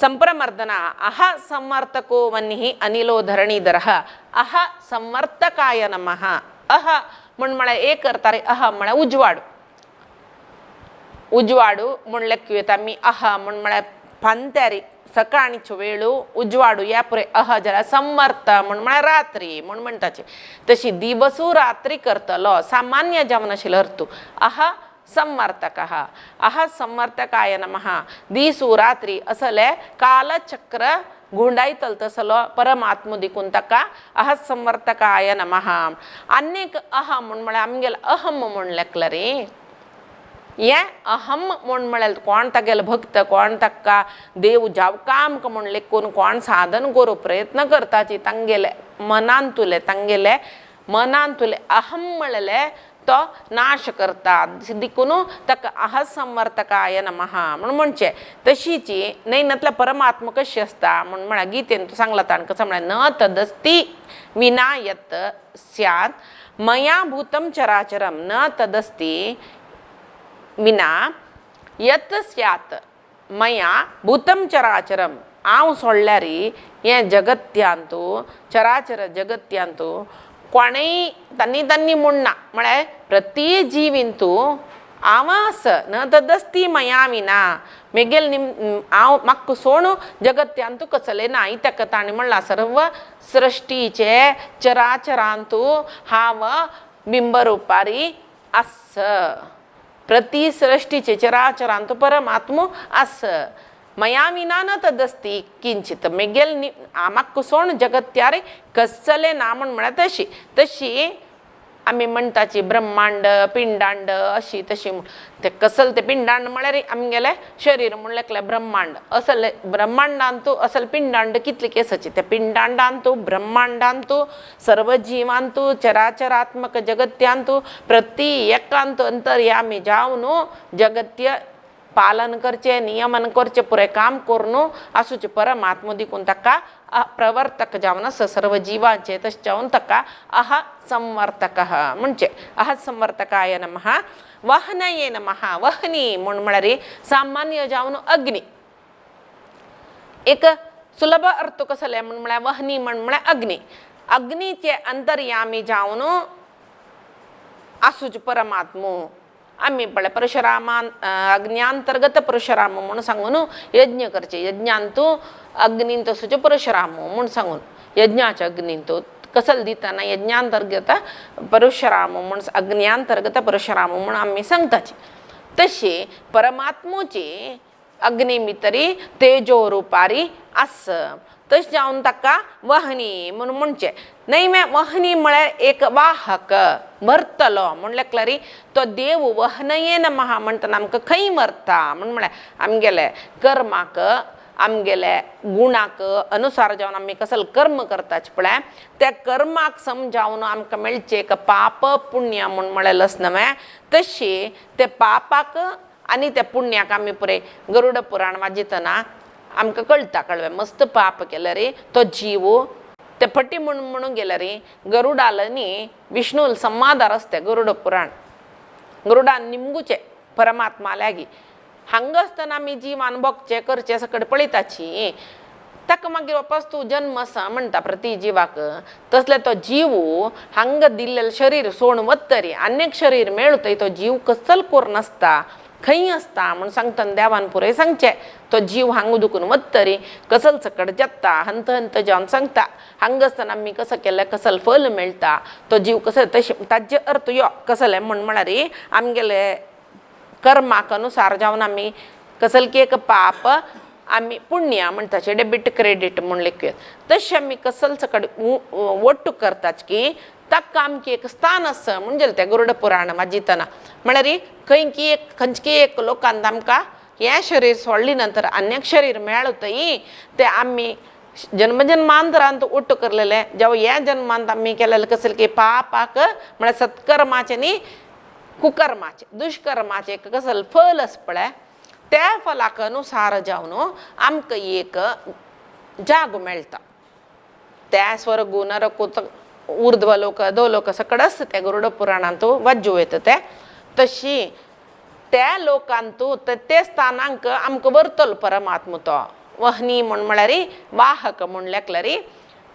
संप्रमर्दना अह संवर्तको वन्निः अनिलो धरणीधरः अह संवर्तकाय नमः. अह म्हण म्हळ्यार एक करता रे अह म्हळ्यार उजवाड उजवाडू म्हण लेखूं आमी अह म्हण म्हळ्यार फांत्यारी सकाळचो वेळू उजवाडू या पुरे अह जाल्यार संवर्त म्हण म्हळ्यार रात्री म्हण म्हणटाचे तशी दिवसू रात्री करतलो सामान्य जावन आशिल्लो अर्थ अह संवर्तकः अह संवर्तकाय नमः. दीसू रात्री असले कालचक्र गुंडायतल तसलो परमात्म दिकून ताका अह संवर्तकाय नमः. आनीक अह म्हूण म्हळ्यार आमगेलो अहम म्हूण लेखला रे हें अहम म्हूण म्हळ्यार कोण तागेलो भक्त कोण ताका देव जावका आमकां म्हूण लेखून कोण साधन करूं प्रयत्न करताची तांगेले मनांतुले तांगेले मनांतुले अहम म्हणलें तो नाश करता देखून ताका अह संवर्तकाय नमः म्हूण म्हणचें. तशीच न्हय परमात्मा कशी आसता म्हूण म्हळ्यार गीतेन सांगला ताणें कसो म्हळ्यार न तदस्ती विना यत् स्यात् मया भूतं चराचरं न तदस्ती विना यत् स्यात् मया भूतं चराचरं. हांव सोडल्यार हें जगत्यांतू चराचर जगत्यांतू कोणेय तांणी तांणी म्हणना म्हळ्यार प्रति जिवींतू हांव आस न तदस्ती मया विना मेगेल निम हांव म्हाका सोण जगत्यांतू कसलें ना इत्याक ताणें म्हणलां सर्व सृश्टीचे चराचरांतू हांव बिंबरुपारी आस प्रति सृश्टीचे चराचरांतू परमात्मो आस मया विना न तदस्ती किंचित मेगेल म्हाका सोण जगत्यार कसलें ना म्हण म्हळ्यार तशी तशी आमी म्हणटाची ब्रह्मांड पिंडांड अशी तशी म्हूण तें कसल तें पिंडांड म्हळ्यार आमगेलें शरीर म्हूण लेखलें ब्रह्मांड असले ब्रह्मांडांतू असल पिंडांड कितले केसाचे त्या पिंडांडांतू ब्रह्मांडांतू सर्व जिवांतू चराचरात्मक जगत्यांतू प्रति एकांतू अंतर्यामी जावन जगत्य पालन करचें नियमन करचें पुरें काम करून आसूचें परमात्मा देखून ताका प्रवर्तक जावन आसा सर्व जिवांचें तशें जावन ताका अह संवर्तकः म्हणचें अह संवर्तकाय नमः. वहनये नमः. वहनी म्हूण म्हळ्यार सामान्य जावन अग्नी एक सुलभ अर्थ कसले म्हूण म्हळ्यार वहनी म्हण म्हळ्यार अग्नी अग्नीचे अंतर्यामी जावन आसूचें परमात्मो आमी पळय परशुरामान अग्न्यांतर्गत परशुराम म्हूण सांगून यज्ञ करचे यज्ञांतू अग्नींत आसूचे परशुराम म्हूण सांगून यज्ञाच्या अग्नींत कसल दितना यज्ञांतर्गत परशुराम म्हूण अग्न्यांतर्गत परशुराम म्हूण आमी सांगताची. तशी परमात्मोची अग्नी भितरी तेजो रुपारी आस. तशें जावन ताका वहनी म्हूण म्हणचें. नैवे वहनी म्हळ्यार एक वाहक व्हरतलो म्हूण लेखल्यार तो देव वहनये नमः म्हणटना आमकां खंय व्हरता म्हूण म्हळ्यार आमगेले कर्माक आमगेले गुणाक अनुसार जावन आमी कसल कर्म करताच पळय त्या कर्माक समजावन आमकां मेळचें एक पाप पुण्य म्हूण म्हळ्ळेलें आसा न्हय तशी ते पापाक आनी त्या पुण्याक आमी पळय गरुड पुराण वाजयतना आमकां कळटा कळ्ळें मस्त पाप केल्यार तो जीव ते फटी म्हूण म्हणून गेल्यार गरुडाल न्ही विष्णूल संवादार आसता गरुड पुराण गरुडान निमगुचें परमात्मा लागीं हांगा आसतना आमी जिवान भोगचें करचें सकट पळयताची ताका मागीर वापस तूं जन्म आसा म्हणटा प्रती जिवाक तसले तो जीव हांगा दिल्लें शरीर सोण वतरी आनीक शरीर मेळतय तो जीव कसल करून आसता खंय आसता म्हूण सांगतना देवान पुराय सांगचें तो जीव हांगा दुखून वतरी कसल सकट जाता हंत हंत जावन सांगता हांगा आसतना आमी कसो केलें कसल फल मेळटा तो जीव कसो तशें ताजे अर्थ यो कसलें म्हूण म्हळ्यार आमगेले कर्माक अनुसार जावन आमी कसल की एक पाप आमी पुण्य म्हणटाचे डेबीट क्रेडीट म्हूण लेखूया तशें आमी कसल सकट ಒಟ್ಟು करताच की ताका आमचें एक स्थान आसा म्हणजे तें गरुड पुराण वाजयतना म्हळ्यार खंयकी एक खंयची एक लोकांत आमकां हें शरीर सोडले नंतर आन्यक शरीर मेळतय तें आमी जन्मजन्मांतरांत ಒಟ್ಟು करलेलें जेव्हा ह्या जन्मांत आमी केलेलें कसलें की पापाक म्हळ्यार सत्कर्माचें न्ही कुकर्माचें दुष्कर्माचें एक कसलें फल आसा पळय त्या फलाक अनुसार जावन आमकां एक जागो मेळटा. त्या स्वर्ग नरक ऊर्ध्व लोक अधोलोक सकड आसता त्या गरुड पुराणांत वाज्जू येता ते तशी त्या लोकांतू ते स्थानांक आमकां व्हरतलो परमात्मा तो वहनी म्हूण म्हळ्यार वाहक म्हूण लेखल्यार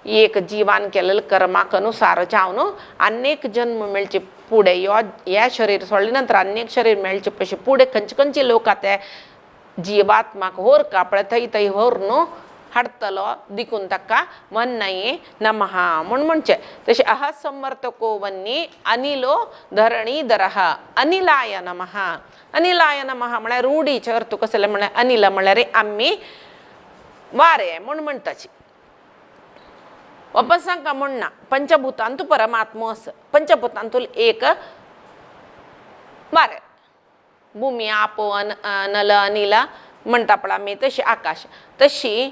एक जिवान केलेलें कर्माक अनुसार जावन आनेक जन्म मेळचे फुडें यो हें शरीर सोडले नंतर आनेक शरीर मेळचे पशी फुडें खंयचे खंयचे लोक आतां जिवात्माक व्हरका पळय थंय थंय व्हरून हाडटलो देखून ताका वन्नये नमः म्हूण म्हणचें. तशें अह संवर्तको वन्नी अनिलो धरणी धरः अनिलाय नमः. अनिलाय नमः म्हळ्यार रुढीचें अर्थ कसलें म्हळ्यार अनिल म्हळ्यार आमी वारें म्हूण म्हणटाची. वापस तांकां म्हणना पंचभुतांतू परमात्मो आसा पंचभुतांतूल एक वारें भूमी आपो नल अनिल म्हणटा पळय आमी तशी आकाश तशी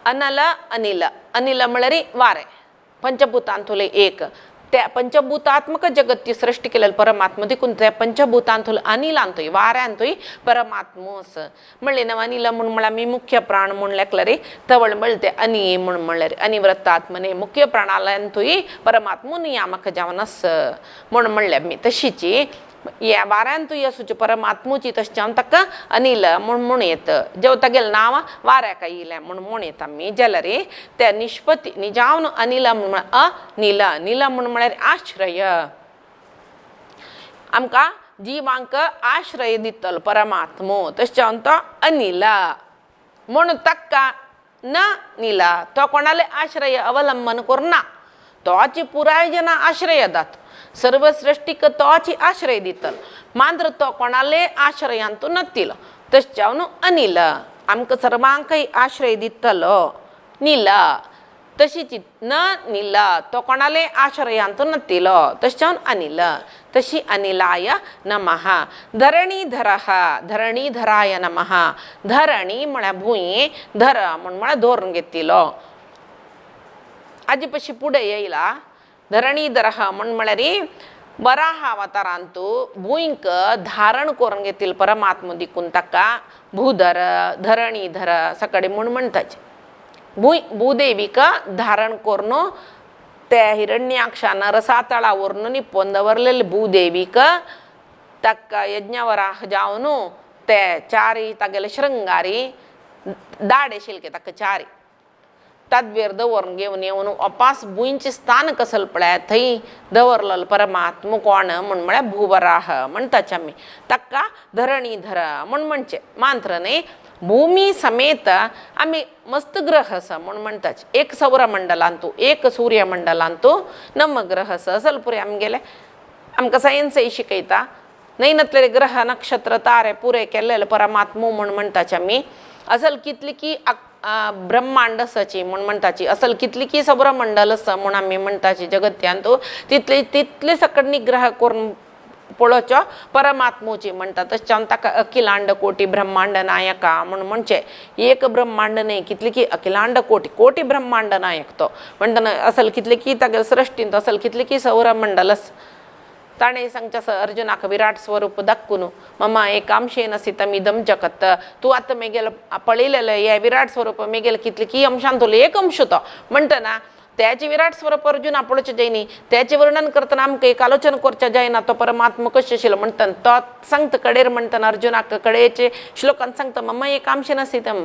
अनल अनिल अनिल म्हळ्यार वारें पंचभुतांतुलें एक त्या पंचभूतात्मक जगत्ती सृष्टी केलेलं परमात्मा देखून त्या पंचभूतांतूल अनिलांतूय वाऱ्यांतूय परमात्मो आसा म्हणलें न्हू अनिल म्हूण म्हळ्यार आमी मुख्य प्राण म्हूण लेखल्यार तवळ म्हणले अनी म्हूण म्हणल्यार अनिव्रतात्मने मुख्य प्राणालयांतूय परमात्मो नियामक जावन आसा म्हूण म्हणलें आमी. तशीची ह्या वाऱ्यांतूय आसूची परमात्मोची तशें जावन ताका अनिल म्हूण म्हूण येत जेव तागेलें नांव वाऱ्याक येयलें म्हूण म्हूण येता आमी जाल्यार त्या निष्पती निजावन अनिल म्हूण अनिल निल म्हूण म्हळ्यार आश्रय आमकां जिवांक आश्रय दितलो परमात्मो तशें जावन तो अनिल म्हूण ताका न निला तो कोणाले आश्रय अवलंबन करना तोची पुराय जना आश्रय दात सर्वसृष्टीक तोची आश्रय दितलो मात्र तो कोणाले आश्रयांतू नतिलो तशें जावन अनिल आमकां सर्वांकय आश्रय दितलो निल तशीच न निल तो कोणाले आश्रयांतू नतिलो तशें जावन अनिल तशी अनिलाय नमः. धरणीधरः धरणीधराय नमः. धरणी म्हळ्यार भूंय धर म्हूण म्हळ्यार धरून घेतिलो आजी पशी फुडें येयला. धरणीधरः म्हूण म्हळ्यार वराह अवतारांतू भूंयक धारण करून घेतील परमात्मा देखून ताका भूधर धरणीधर सकाळी म्हूण म्हणटाचे. भूंय भूदेवीक धारण करून त्या हिरण्याक्षान रसातळा व्हरून निपोवन दवरलेले भूदेवीक ताका यज्ञवराह जावन ते चारी तागेले शृंगारी दाडे शिल्के ताका चारी तद्वेर दवरून घेवन येवन अपास भुंयचें स्थान कसल पळय थंय दवरलेलो परमात्मा कोण म्हूण म्हळ्यार भूवराह म्हणटाचे आमी ताका धरणीधर म्हूण म्हणचें. मात्र न्ही भूमी समेत आमी मस्त ग्रह आसा म्हूण म्हणटात. एक सौरमंडलांतू, एक सूर्यमंडलांतू नम ग्रह आसा असल पुरे आमगेले आमकां सायन्सय शिकयता. न्हय ग्रह नक्षत्र तारे पुरे केल्लेले परमात्मो म्हूण म्हणटाचे आमी. असल कितली की ब्रह्मांड आसाची म्हूण म्हणटाची, असल कितली की सौरमंडल आसा म्हूण आमी म्हणटाची जगत्यांतू, तितले तितले सकट निग्रह करून पळोवचो परमात्मोची म्हणटा. तशें ताका अखिलांड कोटी ब्रह्मांड नायका म्हूण म्हणचें. एक ब्रह्मांड न्हय, कितली की अखिलांड कोटी कोटी ब्रह्मांड नायक तो म्हणटना असल कितले की तागेले सृश्टींत असल कितले की सौरमंडल आसा. ताणें सांगचें आसा अर्जुनाक विराट स्वरूप दाखून, ममा एकांशेन स्थितमिदं जगत, तूं आतां मेगेलो पळयलेलें हें विराट स्वरूप मेगेलें कितले की अंशांतलो एक अंश तो म्हणटना त्याचे विराट स्वरूप अर्जुना पळोवचें जायनी. त्याचें वर्णन करतना आमकां एक आलोचन करचें जायना तो परमात्मा कशें आशिल्लो म्हणटना तो सांगता कडेर म्हणटना अर्जुनाक कडेचे श्लोकान सांगता, ममा एकांशेन स्थितम,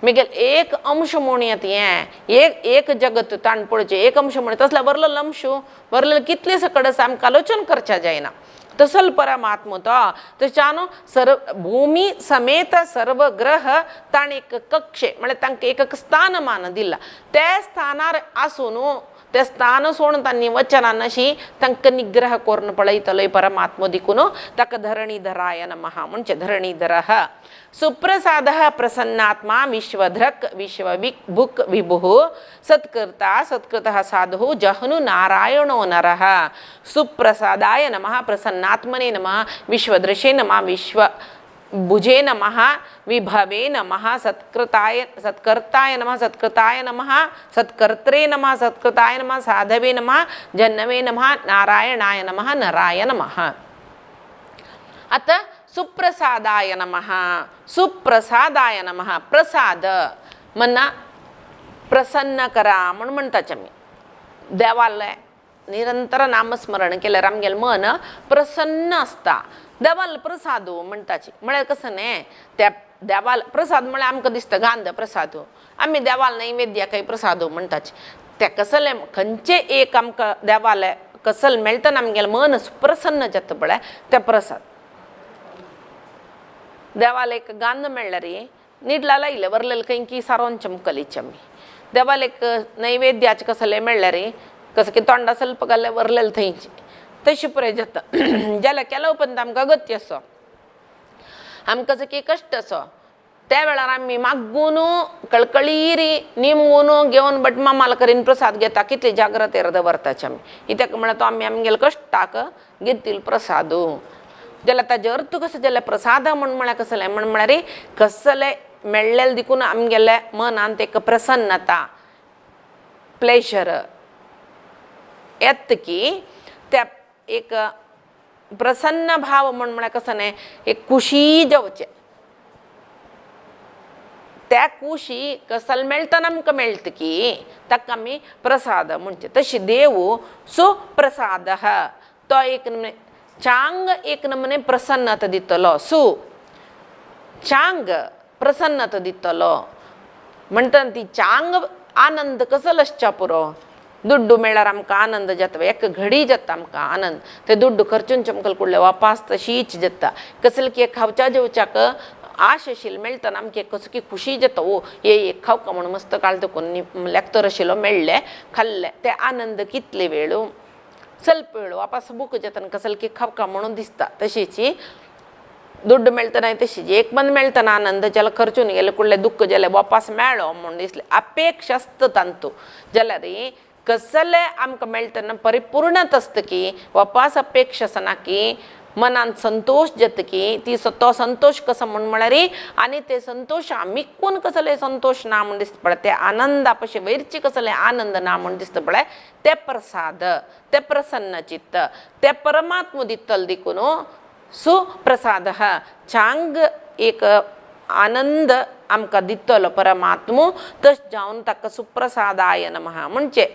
मेगेल एक अंश म्हूण येता हें एक एक जगत ताण पळोवचें एक अंश म्हण तसल्या वरलेलो अंश वरलेलो कितले सकड आसा आमकां आलोचन करचें जायना. तसल परमात्मा तो तशान सर्व भूमी समेत सर्व ग्रह ताणें एक कक्षे म्हळ्यार तांकां एक स्थानमान दिलां. त्या स्थानार आसून तें स्थान सोडून तांणी वचनान अशी तांकां निग्रह करून पळयतलो परमात्मो देखून ताका धरणीधराय नमः म्हणचें. धरणीधरः सुप्रसादः प्रसन्नात्मा विश्वधृक् विश्वविभुक् विभुः सत्कृता सत्कृतः साधुः जह्नु नारायणो नरः. सुप्रसादाय नमः, प्रसन्नात्मने नमः, विश्वदृशे नमः, विश्व भुजे नमः, विभवे नमः, सत्कृताय सत्कर्ताय नमः, सत्कृताय नमः, सत्कर्त्रे नमः, सत्कृताय नमः, साधवे नमः, जन्नवे नमः, नारायणाय नमः, नराय नमः. आतां सुप्रसादाय नमः, सुप्रसादाय नमः. प्रसाद म्हणा प्रसन्न करा म्हूण म्हणटाचे आमी. देवालें निरंतर नामस्मरण केल्यार आमगेलें मन प्रसन्न आसता. देवाल प्रसाद म्हणटाची म्हळ्यार कसं न्ही, त्या देवाल प्रसाद म्हळ्यार आमकां दिसता गांध प्रसाद, आमी देवाल नैवेद्याकय प्रसाद म्हणटाचे. ते कसलें खंयचें एक आमकां देवालें कसल मेळटना आमगेलें मन प्रसन्न जाता पळय ते प्रसाद. देवाल एक गांध मेळ्ळ्यार निडला लायलें वरलेलें खंय की सारोन चमकलीचे आमी. देवाल एक नैवेद्याचें कसलें मेळ्ळ्यार कसं की तोंडा ಸ್ವಲ್ಪ घाल्लें वरलेलें थंयची तशें पुराय जाता. जाल्यार केल्या उपरांत आमकां गती आसा, आमकां जर की कश्ट आसा त्या वेळार आमी मागून कळकळीरी निमगून घेवन बट मामाल करीन प्रसाद घेता. कितले जाग्रतेर दवरताचे आमी, कित्याक म्हळ्यार तो आमी आमगेले कश्टाक घेतील प्रसाद. जाल्यार ताजे अर्थ कसो जाल्यार प्रसाद म्हण म्हळ्यार कसलें म्हण म्हळ्यार कसलें मेळ्ळेलें देखून आमगेल्या मनांत एक प्रसन्नता प्लेजर येता की त्या एक प्रसन्न भाव म्हण म्हळ्यार कसो न्ही एक खुशी जावचें. त्या खुशी कसल मेळटना आमकां मेळटा की ताका आमी प्रसाद म्हणचे. तशें देव सुप्रसाद तो एक नमूने चांग एक नमुने प्रसन्नता दितलो. सु चांग प्रसन्नता दितलो म्हणटना ती चांग आनंद कसलो आसच्या पुरो. दुड्डू मेळ्ळ्यार आमकां आनंद जाता, एक घडी जाता आमकां आनंद. ते दुड्डू खर्चून चमकल कुडले वापास तशीच जाता. कसले की खावच्या जेवच्याक आश आशिल्ली मेळटना आमकां कसो की खुशी जाता, ओ हे एक खावका म्हूण मस्त काळ दखून लेखतर आशिल्लो मेळ्ळें खाल्लें ते आनंद कितले वेळ ಸ್ವಲ್ಪ वेळ वापास भूक जाता कसले की खावका म्हणून दिसता. तशीच दुड्ड मेळटना तशीच एक बंद मेळटना आनंद जाल्यार खर्चून गेले कुडले दुख्ख जाल्यार वापास मेळ्ळो म्हूण दिसलें अपेक्षा आसता तांतू. जाल्यार कसलें आमकां मेळटना परिपूर्णत आसता की वापास अपेक्षा आसना की मनान संतोश जाता की ती तो संतोश कसो म्हूण म्हळ्यार आनी ते संतोश आमी कोण कसले संतोश ना म्हूण दिसता पळय ते आनंदा पशी वयरचे कसले आनंद ना म्हूण दिसता पळय ते प्रसाद ते प्रसन्न चित्त ते परमात्मा दितल देखून सुप्रसाद चांग एक आनंद आमकां दितलो परमात्मो तशें जावन ताका सुप्रसादाय नमः म्हणचे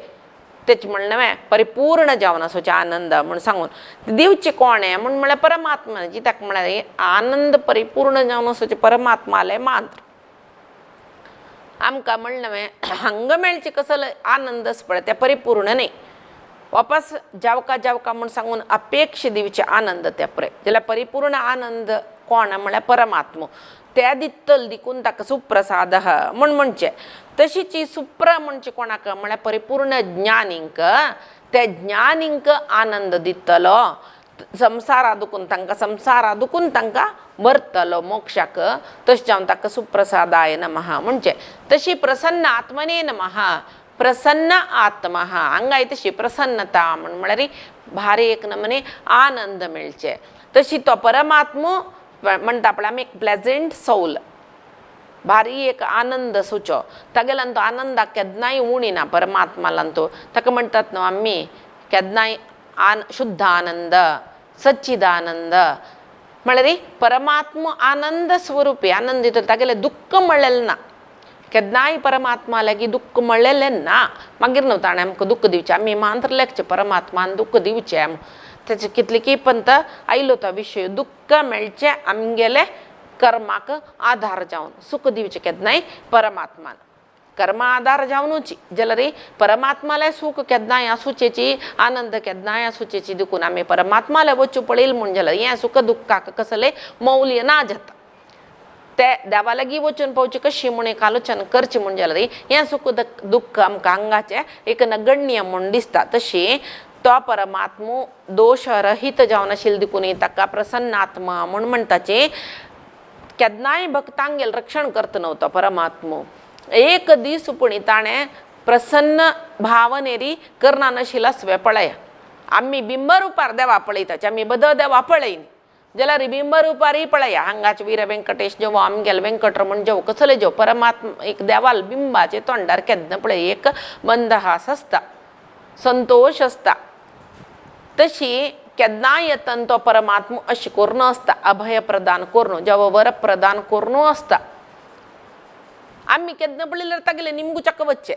तेच म्हणलें परिपूर्ण जावन आसोचें आनंद म्हूण सांगून दिवचें कोणें म्हूण म्हळ्यार परमात्मा. कित्याक म्हळ्यार आनंद परिपूर्ण जावन आसोचें परमात्मालें मात्र. आमकां म्हणलें हांगा मेळचें कसलो आनंद आसा पळय तें परिपूर्ण न्ही. वापस जावका जावका म्हूण सांगून अपेक्षा दिवचे आनंद त्या पुरे जाल्यार परिपूर्ण आनंद कोण म्हळ्यार परमात्मो त्या दित्तल दिकून ताका सुप्रसाद म्हूण म्हणचें. तशीच ही सुप्र म्हणचे कोणाक म्हळ्यार परिपूर्ण ज्ञानींक, त्या ज्ञानींक आनंद दितलो, संवसारा दुखून तांकां संवसारा दुखून तांकां व्हरतलो मोक्षाक, तशें जावन ताका सुप्रसादाय नमः म्हणचें. तशी प्रसन्न आत्मने नमः, प्रसन्न आत्मा हांगाय तशी प्रसन्नता म्हण म्हळ्यार भारी एक नमने आनंद मेळचे. तशी तो परमात्मो म्हणटा पळय आमी एक प्लेजंट सोल, भारी एक आनंद सुचो तागेल्यान तो आनंदाक केन्नाय उणी ना परमात्मालान तो ताका म्हणटात न्हू आमी केन्नाय शुद्ध आनंद, सच्चिदानंद म्हळ्यार परमात्मा आनंद स्वरुपी आनंद दिता, तागेलें दुख्ख म्हणलेलें ना, केन्नाय परमात्मा लागीं दुख्ख म्हणलेलें ना. मागीर न्हू ताणें आमकां दुख्ख दिवचें, आमी मात्र लेखचें परमात्मान दुख्ख दिवचें, तेचे कितले की पंत आयलो तो विशय दुख्ख मेळचें आमगेलें कर्माक आधार जावन सुख दिवचें केन्नाय परमात्मान, कर्मा आधार जावनूच जाल्यार परमात्मालें सूख केन्नाय आसूचेची, आनंद केन्नाय आसूचेची देखून आमी परमात्मालें वचूं पळयल म्हूण जाल्यार हें सुख दुख्खाक कसलें मौल्य ना जाता. ते देवा लागीं वचून पावचें कशी म्हूण एक आलोचन करचें म्हूण जाल्यार हें सुख दुख्ख आमकां हांगाचें एक नगण्य म्हूण दिसता. तशी तो परमात्मो दोशरहीत जावन आशिल्लो देखून ताका प्रसन्न आत्मा म्हूण म्हणटाचे. केन्नाय भक्तांगेल रक्षण करता न्हू तो परमात्मो, एक दीस पूण ताणें प्रसन्न भावनेरी करना नाशिल्लो आसवे पळया. आमी बिंबरुपार देवा पळयताचे, आमी बद देवा पळयनी जाल्यार बिंबरुपारय पळया. हांगाचे वीर व्यंकटेश जेवो आमगेले व्यंकटरमण जेवो कसले जेव परमात्मा एक देवाल बिंबाचे तोंडार केन्ना पळय एक मंदहास आसता, संतोश आसता. तशी केन्नाय येतन तो परमात्मा अशें करून आसता, अभय प्रदान करून जेवो वर प्रदान करून आसता. आमी केन्ना पळयल्यार तागेले निमगू चक्क वच्चें,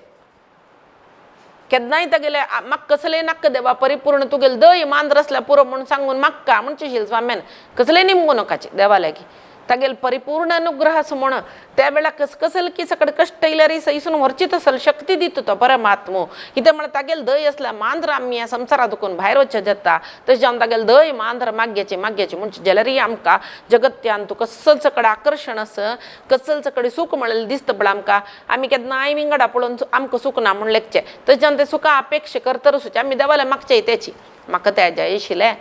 केन्नाय तागेले म्हाका कसलें नाका देवा परिपूर्ण तुगेले दय मांद्र आसल्यार पुरो म्हूण सांगून म्हाका म्हणचें शील स्वाम्यान कसलें निमगू नकाचें देवा लागीं तागेले परिपूर्ण अनुग्रह आसा म्हूण त्या वेळार कस कसले की सकड कश्ट येयल्यार सैसून व्हरचीत असल शक्ती दिता तो परमात्मो. कितें म्हळ्यार तागेले दय आसल्यार मांद्र आमी ह्या संवसारा दुखून भायर वचचें जाता. तशें जावन तागेले दय मांद्र माग्याचें माग्याचें म्हणचें जाल्यारय आमकां जगत्यान तूं कसल सकड आकर्शण आसा, कसल सकड सूख म्हणलें दिसता पळय आमकां, आमी केन्नाय विंगडा पळोवन आमकां सूख ना म्हूण लेखचें. तशें जावन तें सुखा अपेक्षा करतर सुचें आमी देवाले मागचें तेची म्हाका तें जाय आशिल्लें,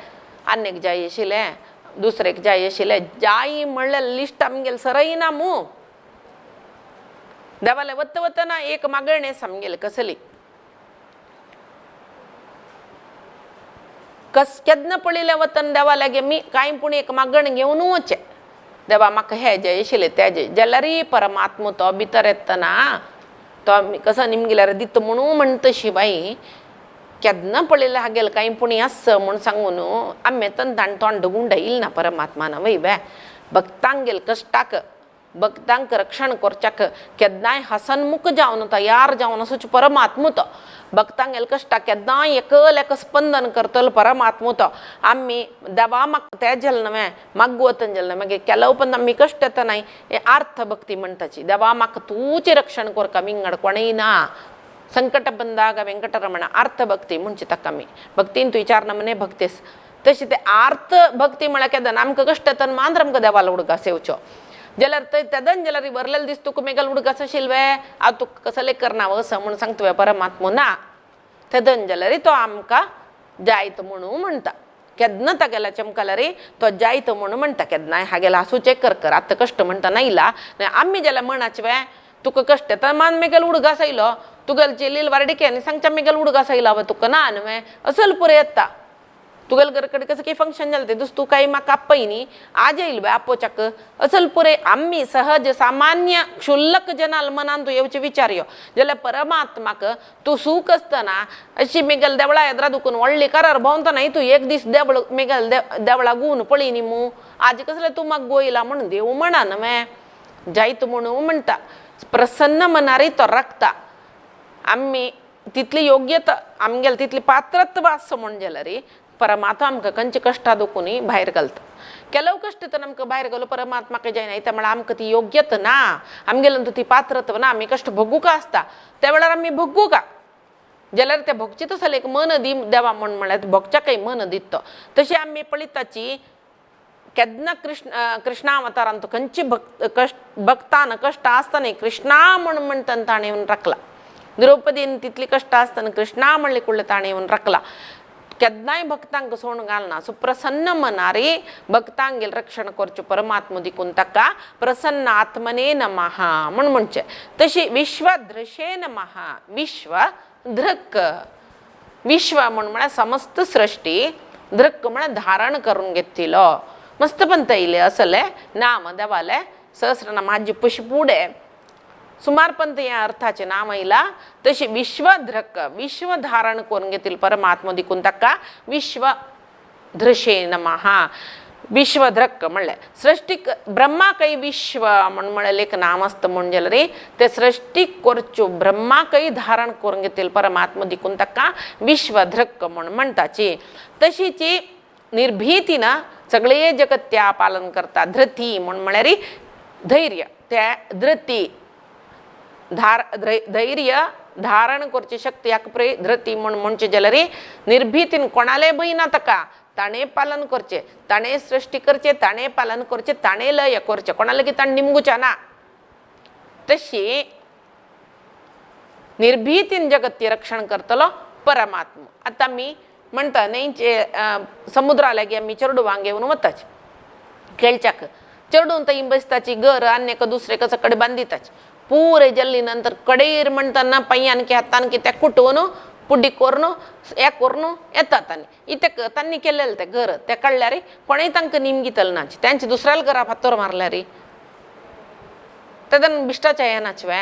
आन्येक जाय आशिल्लें, दुसरेक जाय आशिल्लें, जाय म्हणलें लिस्ट आमगेलें सरयना मू. देवाले वता वतना एक मागणें आमगेलें कसली कस केन्ना पळयलें वतना देवा लागीं आमी कांय पूण एक मागण घेवन वचचें, देवा म्हाका हें जाय आशिल्लें तें जाय, जाल्यारय परमात्मा तो भितर येतना तो कसो निमगेल्यार दिता म्हणून म्हणटा तशी बाई केन्ना पळयलें हागेलें कांय पूण आसा म्हूण सांगून आमी येतना ताणें तोंड गुंडायलें ना परमात्मान वय बे. भक्तांगेल कश्टाक भक्तांक रक्षण करच्याक केन्नाय हसनमुख जावन तयार जावन असोच परमात्मो तो भक्तांगेल कश्टाक केन्नाय एकल एक स्पंदन करतलो परमात्मो तो. आमी देवा म्हाका तें जालें न्हय मागू वतन जालें मागीर केलो पण आमी कश्ट येता न्हय हें आर्थ भक्ती म्हणटाची. देवा म्हाका तूंच रक्षण करका विंगड कोणूय ना, संकट बंदाग वेंकटरमण आर्थभक्ती म्हणची ताका आमी भक्तीन तूं विचार नमने भक्तीस. तशें ते आर्थ भक्ती म्हळ्यार केन्ना आमकां कश्ट येता मांद्र आमकां देवालो उडगास येवचो जाल्यार थंय तेदन जाल्यार वरलेले दीस तुका मेगेलो उडगास आशिल्ले हांव तुका कसलें करना वस म्हूण सांगता तुवें परमात्मो ना, तेदन जाल्यार तो आमकां जायत म्हणून म्हणटा. केन्ना तागेल्या चमकाल्यार तो जायत म्हणून म्हणटा, केन्नाय हागेलो हासूचें कर कर आतां कश्ट म्हणटा नायला आमी जाल्यार म्हणाचें वे तुका कश्ट येता मान मेगेलो उडगास आयलो तुगेले चेलील वारडिके आनी सांगच्या मेगेलो उडगास आयला वे तुका ना न्हय असल पुरो येता तुगेले घर कडेन कसं की फंक्शन जालें तें तूं कांय म्हाका आपय न्ही आज येयल बे आपोवच्याक असल पुरे. आमी सहज सामान्य क्षुल्लक जनाल मनान तूं येवचे विचार यो जाल्यार परमात्माक तूं सूख आसतना अशी मेगेले देवळा येद्रा दुखून व्हडली करार भोंवतना तूं एक दीस देवळ मेगेले देवळा गुवन पळय न्ही मू आज कसलें तूं म्हाका गोयला म्हूण देव म्हणा न्हय जायत म्हणून म्हणटा. प्रसन्न मनारय तो राखता आमी तितली योग्यता आमगेले तितली पात्रत्व आसा म्हूण जाल्यार परमात्मा आमकां खंयचे कश्टां दुखूनय भायर घालता. केलो कश्ट तर आमकां भायर घालो परमात्माक जायना त्या म्हळ्यार आमकां ती योग्यता ना, आमगेल्यान ती पात्रत्व ना, आमी कश्ट भोगूंक आसता त्या वेळार आमी भोगूंक. जाल्यार ते भोगचे तसले एक मन दी देवा म्हण म्हळ्यार भोगच्याकय मन दित. तशें आमी पळयताची केन्ना कृष्ण कृष्णावतारांत खंयची भक्त कश्ट भक्तान कश्ट आसतना कृष्णा म्हण म्हणटना ताणें येवन राखला. द्रौपदीन तितली कश्ट आसतना कृष्णा म्हणले कुडले ताणें येवन राखला. केन्नाय भक्तांक सोडून घालना. सुप्रसन्न मनारी भक्तांगेल रक्षण करचें परमात्मा दिकून ताका प्रसन्न आत्मने नमः म्हण म्हणचें. तशी विश्वदृशे नमः, विश्व धृक, विश्व म्हण म्हळ्यार समस्त सृश्टी, धृक म्हळ्यार धारण करून घेतिलो. मस्त पंत येयले असले नाम देवाले सहस्रनाम हाजी पशी फुडें सुमार पंत ह्या अर्थाचें नाम येयला. तशें विश्वधृक, विश्व धारण करून घेतील परमात्मा दिकून ताका विश्वधृशे नमः, विश्वधृक म्हणलें. सृश्टीक ब्रह्माकय विश्व म्हण म्हणलें एक नाम आसता म्हूण जाल्यार रे ते सृश्टीक करच्यो ब्रह्माकय धारण करून घेतील परमात्मा दिकून ताका विश्वधृक म्हण म्हणटाची. तशीच निर्भीतीन सगळे जगत त्या पालन करता. धृती म्हण म्हळ्यार धैर्य, त्या धृती धैर्य धारण करची शक्ती हाका पळय धृती म्हण म्हणचें जाल्यार निर्भीतीन कोणालें भंय ना ताका, ताणें पालन करचें, ताणें सृश्टी करचें, ताणें पालन करचें, ताणें लय करचें, कोणा लेगीत ताणें निमगुचें ना. तशी निर्भीतीन जगत्ती रक्षण करतलो परमात्मा. आतां आमी म्हणटा न्हंयचे समुद्रा लागीं आमी चेडवांक घेवन वताची खेळच्याक, चेडूं थंय बसताची घर आनी एका दुसरे कडेन बांदिताची पुरे जल्ली नंतर कडेर म्हणटना पांयान की हातान की ते कुटून पुड्डी करून हे करून येतात. आनी इतेक तांणी केलेलें तें घर तें काडल्यार कोणेय तांकां निमगितलें नाच, तेंचे दुसऱ्याल घरा फातोर मारल्यार तेन्ना बिश्टाच्या येनाच वे.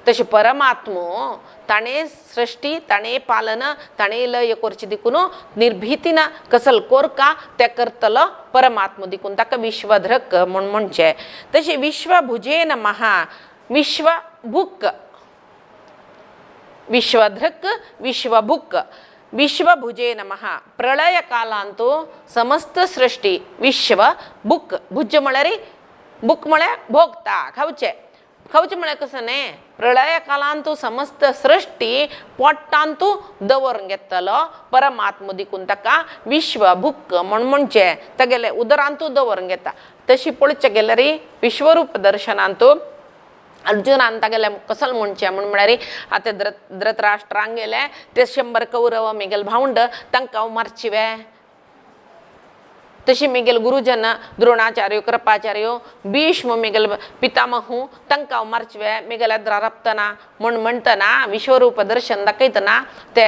तशें परमात्मो ताणें सृश्टी, ताणें पालन, ताणें लय करची दिकून निर्भीतीन कसल कोरका तें करतलो परमात्मो दिकून ताका विश्वधृक म्हूण म्हणचें. तशें विश्वभुजे नमः, विश्वभुक, विश्वधृक विश्वभुक, विश्वभुजे नमः. प्रळय कालांतु समस्त सृश्टी विश्वभुक, भुज म्हळ्यार बुक म्हळ्यार भोगता, खावचें, खावचें म्हळ्यार कसो न्ही, प्रळय कालांतु समस्त सृश्टी पोटांतु दवरून घेतलो परमात्मा दिकून ताका विश्वभुक म्हण म्हणचें. तागेले उदरांतु दवरून घेता. तशी पळोवचें गेल्यार विश्वरूप दर्शनांतु अर्जुनान तागेले कसल म्हणचें म्हण म्हळ्यार आतां धृतराष्ट्रांक गेले ते 100 कौरव मेगेल भावंड तांकां हांव मारची वे. तशी मेगेल गुरुजन द्रोणाचार्य, कृपाचार्य, भीष्म मेगेल पितामहू तांकां हांव मारची वे, मेगेल्या राबतना म्हण म्हणटना विश्वरूप दर्शन दाखयतना ते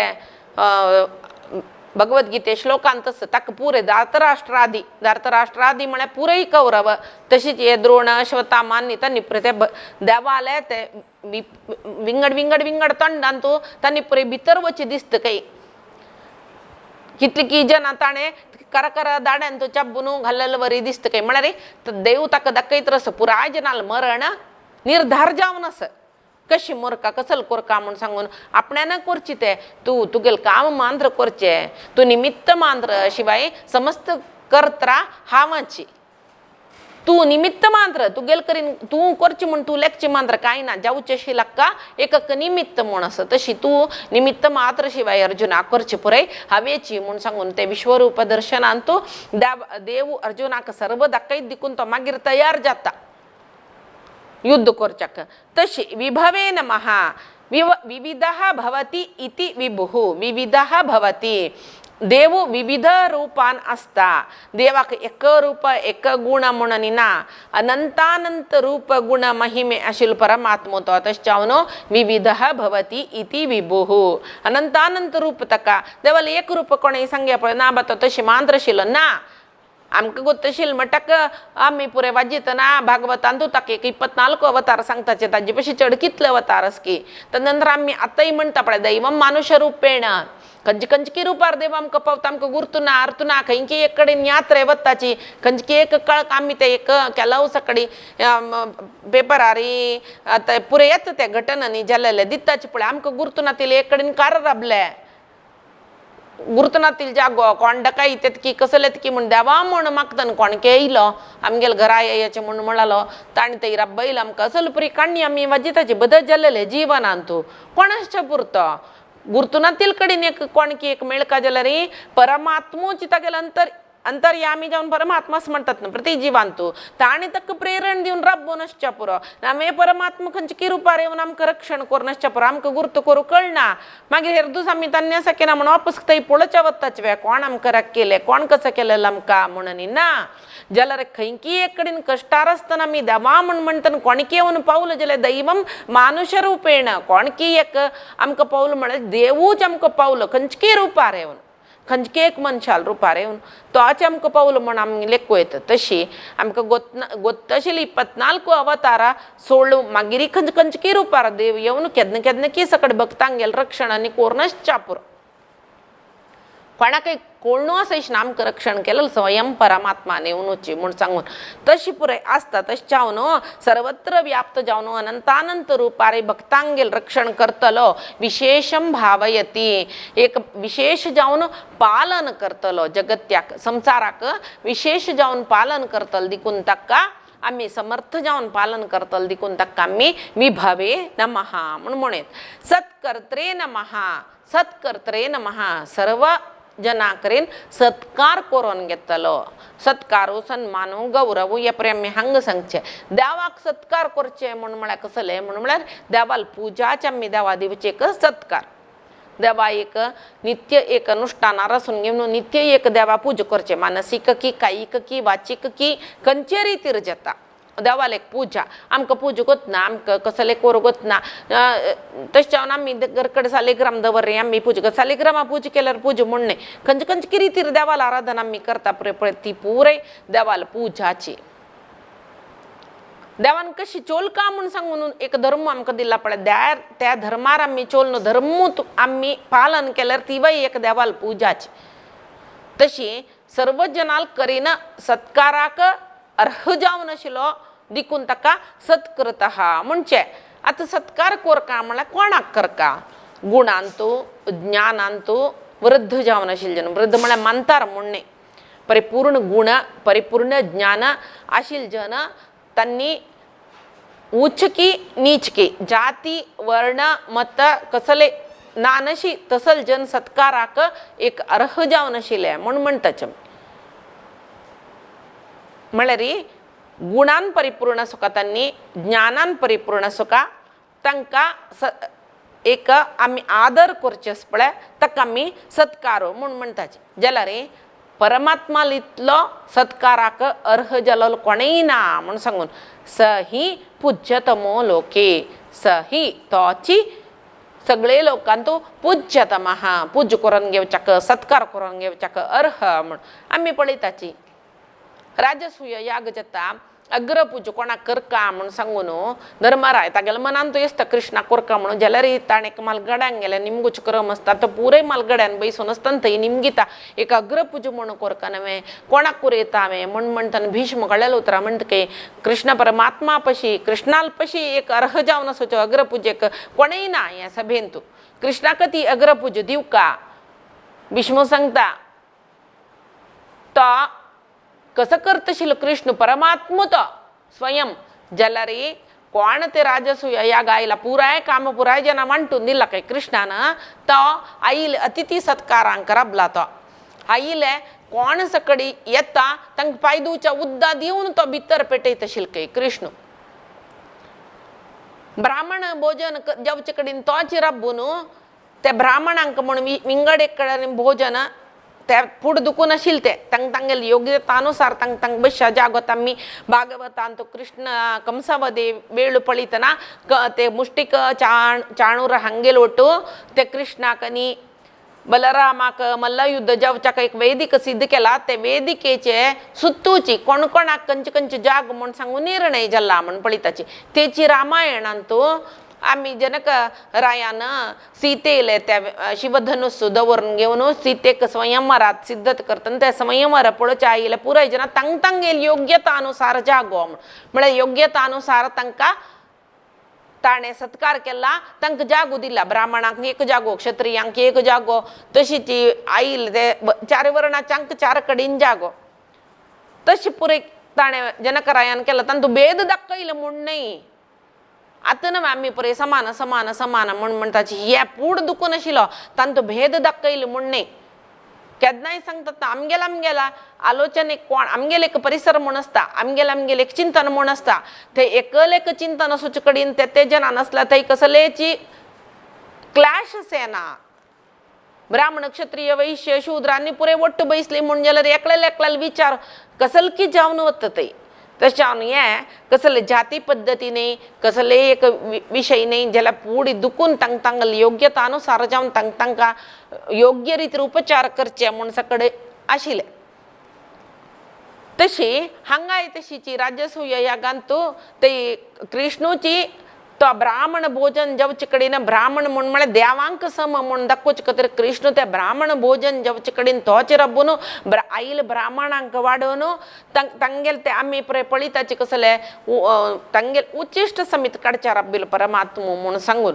भगवद्गीते श्लोकांत ताका पुरे धार्तराष्ट्रादी, धार्तराष्ट्रादी म्हळ्यार पुरय कौरव, तशीच हे द्रोण अश्वत्थामा न्ही तांणी पुरे ते देवाले ते विंगड विंगड विंगड तोंडांतू तांणी पुरे भितर वचचें दिसता काही कितली की जनां ताणें करकर दाड्यान चाबून घाल्लेले वरी दिसता काय म्हळ्यार देव ताका दाखयत आसा पुराय जनाल मरण निर्धार जावन आसा. कशी मोरका कसल कोरका म्हूण सांगून आपण्यान करची तें, तूं तुगेलें काम मांद्र करचें, तूं निमित्त मांद्र शिवाय समस्त कर्त्रा हांवाची, तूं निमित्त मांद्र तुगेल करीन तूं करची म्हूण तूं लेखची मांद्र कांय ना, जावचें अशी लागका एक निमित्त म्हूण आसा, तशी तूं निमित्त मात्र शिवाय अर्जुनाक करची पुराय हांवेची म्हूण सांगून तें विश्वरूप दर्शनान तूं देव अर्जुनाक सर्व दाखयत दिकून तो मागीर तयार जाता युद्ध करच्याक. तशी विभवे नमः, विविधः भवति इति विभुः, विविधः भवति, देव विविध रूपान आसता, देवाक एक रूप एक गुण म्हणून ना, अनंतानंत रूप गुण महिमे आशिल्लो परमात्मो तो, तशें जावन विविधः भवति इति विभुः, अनंतानंत रूप ताका देवाले एक रूप कोणें सांगया पळय ना बा तो तशें मांद्र आशिल्लो ना, आमकां गोत्तशील म्हणटाक आमी पुरे वाजयतना भागवतांतू ताका एक 24 अवतार सांगताचे, ताजे पशी चड कितले अवतार आसकी. तदनंतर आमी आतांय म्हणटा पळय दैवम मानुष रुपेण, खंयचे खंयचे रुपार देव आमकां पावता आमकां गुर्तू ना अर्थ ना, खंयची एक कडेन यात्रे वताची खंयची एक कळक आमी ते एक केलावसा कडेन पेपरार आतां पुरे येता ते घटनांनी जाल्लेले दिताचे पळय आमकां गुर्तू ना तिले एक कडेन कार राबले गुर्तनातील जागो कोण डकायत की कसले की म्हूण देवा म्हूण मागतन कोण केयलो आमगेले घरा येयाचें म्हूण म्हळालो ताणें थंय राबयलो आमकां असल पुरी काणी आमी वाजयताची बदल जाल्लेले जिवनांतू कोणाच्या पुरतो गुर्तुनातील कडेन एक कोणकी एक मेळका जाल्यार परमात्मूच तागेले अंतर अंतर्यामी जावन परमात्मास म्हणतात न्हू प्रति जिवांतू ताणें ताका प्रेरण दिवन रब्बो नसच्या पुरो. आमी परमात्मा खंयचे रुपार येवन आमकां रक्षण करून नसच्या पुरो, आमकां गुर्त करूं कळना. मागीर हेरदूस आमी तान्य सकेना म्हणून वापस थंय पळोवच्या वताच वे कोण आमकां राग केलें, कोण कसं केलें आमकां म्हणून ना. जाल्यार खंयकी एक कडेन कश्टार आसतना आमी देवा म्हण म्हणटना कोणकी येवन पावलो जाल्यार दैवम मानुष रुपेण कोणकी एक आमकां पावलो म्हळ्यार देवूच आमकां पावलो खंयचे रुपार येवन, खंयचे एक मनशाल रुपार येवन तोच आमकां पावलो म्हण आमी लेखू येता. तशी आमकां गोत्तशिली 24 अवतारा सोडलो मागीर खंयचे खंयचे रुपार देव येवन केन्ना केन्ना की सकट भक्तांगेल रक्षण आनी कोर्नच चापूर कोणाकय कोणू आसा आमकां रक्षण केलें स्वयं परमात्मा नेवनुची म्हूण सांगून तशी पुराय आसता. तशें जावन सर्वत्र व्याप्त जावन अनंतानंत रुपारे भक्तांगेल रक्षण करतलो विशेषम भावयती, एक विशेष जावन पालन करतलो जगत्याक संसाराक विशेष जावन पालन करतलो दिकून ताका आमी समर्थ जावन पालन करतलो दिकून ताका आमी विभवे नमः म्हूण म्हणून. सत्कर्त्रे नमः, सत्कर्त्रे नमः सर्व जनाकडेन सत्कार करून घेतलो, सत्कारो सन्मानो गौरव हे पळय आमी हांगा सांगचें. देवाक सत्कार करचें म्हूण म्हळ्यार कसलें म्हूण म्हळ्यार देवाल पुजाचे आमी देवा दिवचे एक सत्कार, देवा एक नित्य एक अनुष्ठानार आसून घेवन नित्य एक देवा पूजा करचें, मानसीक की कायीक की वाचीक की खंयचे रितीर जाता देवाल एक पूजा. आमकां पूजा कोतना आमकां कसलें करूं कोतना तशें जावन आमी घरकडे सालिग्राम दवरली आमी पूजा करता, सालिग्रामा पूजा केल्यार पूजा म्हूण न्हय, खंयचे खंयचे रितीर देवाल आराधना आमी करता पळय पळय ती पुराय देवाल पुजाची. देवान कशी चोलका म्हूण सांगून एक धर्म आमकां दिला पळय त्या धर्मार आमी चोल धर्मूत आमी पालन केल्यार तिवय एक देवाल पुजाची. तशी सर्व जनाल करीना सत्काराक अर्ह जावन आशिल्लो दिकून ताका सत्कृत म्हणचे. आतां सत्कार कोरका म्हळ्यार कोणाक करका, गुणांतू ज्ञानांतू वृद्ध जावन आशिल्ले जन, वृद्ध म्हळ्यार मानतार म्हूण न्हय, परिपूर्ण गुण परिपूर्ण ज्ञान आशिल्ले जन तांणी उच्च की नीच की जाती वर्ण मत कसले नानशी तसल जन सत्काराक एक अर्ह जावन आशिल्ले म्हूण म्हणटाचे. म्हळ्यार गुणान परिपूर्ण सुखा तांणी ज्ञानान परिपूर्ण सुखा तांकां एक आमी आदर करचे पळय ताका आमी सत्कार म्हूण म्हणटाचे. जाल्यार परमात्मा इतलो सत्काराक अर्ह जालो कोणूय ना म्हूण सांगून स ही पूज्यतमो लोके, स ही तोची सगळे लोकांतू पूज्यतमः, पूज करून घेवच्याक सत्कार करून घेवच्याक अर्ह म्हूण आमी पळयताची. राजसूय याग जाता अग्रपूज कोणाक करका म्हूण सांगून धर्मराय तागेल्या मनान तो येसता कृष्णा कोरका म्हणून, जाल्यार ताणें एक मालगड्यांक गेले निमगूच क्रम आसता तो पुराय मालगड्यान बैसून आसता थंय निमगिता एक अग्रपूज म्हणून कोरका नवें कोणाक कुरयता हांवें म्हूण म्हणटना भीष्म कळ्ळें उतरां म्हणटा की कृष्ण परमात्मा पशी कृष्णाल पशी एक अर्ह जावन आसचो अग्रपुजेक कोणूय ना ह्या सभेन तूं कृष्णाक ती अग्रपूज दिवका. भीष्म सांगता तो कसं करतशील कृष्ण परमात्म तो स्वयं, जाल्यार कोण ते राजसूय या गायला पुराय काम पुराय जना वांटून दिला काय कृष्णान तो आईल अतिथी सत्कारांक राबला तो आईले कोण सकडी येता तांकां पांय धुवच्या उद्दा दिवन तो भितर पेटयतशील काय कृष्ण. ब्राह्मण भोजन जेवचे कडेन तोच राबून ते ब्राह्मणांक म्हूण विंगड एक कडेन भोजन ते फूड दुखून आशिल्ले ते तांकां तांगेले योग्यतानुसार तांकां तांकां बश्या जागोत आमी भागवतांत कृष्ण कंसावदे वेळ पळयतना ते मुष्टिक चाणूर हांगेल ಒಟ್ಟು ते कृष्णाक आनी बलरामाक मल्लयुद्ध जावच्याक एक वेदिक सिद्ध केला ते वेदिकेचे सुत्तूची कोण कोणाक खंयचे खंयचे जाग म्हूण सांगून निर्णय जाला म्हूण पळयताची. तेची रामायणांतू आमी जनक रायान सीतेले त्या शिवधनुस्सु दवरून घेवन सीतेक स्वयंवरात सिद्धत करतना त्या स्वयंवर पळोवच्या आयिल्ले पुराय जना तांग तांगेल योग्यतानुसार जागो म्हळ्यार योग्यतानुसार तांकां ताणें सत्कार केला तांकां जागो दिला, ब्राह्मणांक एक जागो क्षत्रियांक एक जागो तशी ती आयिल्ले ते चार वर्णाच्यांक चार कडेन जागो तशी पुराय ताणें जनकरायान केला. तांतूं भेद दाखयलो म्हूण न्हय, आतां न्हय आमी पळय समान समान समान म्हूण म्हणटाची हे पूड दुखून आशिल्लो तांचो भेद दाखयलो म्हूण न्ही. केन्नाय सांगतात आमगेला आमगेला आलोचनेक कोण आमगेले एक परिसर म्हूण आसता, आमगेले आमगेले एक चिंतन म्हूण आसता. ते एकल एक चिंतन आसूचे कडेन ते ते जना नासल्यार थंय कसलेची क्लॅशस येना. ब्राह्मण क्षत्रिय वैश्य शूद्र आनी पुरे ಒಟ್ಟು ಬಯಸ್ಲಿ म्हूण जाल्यार एकल्याले एकल्याले विचार कसलकी जावन वता थंय. तशें जावन हें कसले जाती पद्दती न्ही, कसले एक विशय न्ही जाल्यार पुडी दुखून तांकां तांगेले योग्यता अनुसार जावन तांकां तांकां योग्य रितीर उपचार करचे म्हूण सगळे आशिल्लें. तशी हांगाय तशीची राजसूय यागांतू ते कृष्णूची तो ब्राह्मण भोजन जेवचे कडेन ब्राह्मण म्हूण म्हळ्यार देवांक सम म्हूण दाखोवचे खातीर कृष्ण त्या ब्राह्मण भोजन जेवचे कडेन तोच रब्बून आयल ब्राह्मणांक वाडोवन तांगेले ते आमी पळय पळयताचे कसले तांगेले उच्चिश्ट समीत काडच्या रब्बील परमात्मो म्हूण सांगून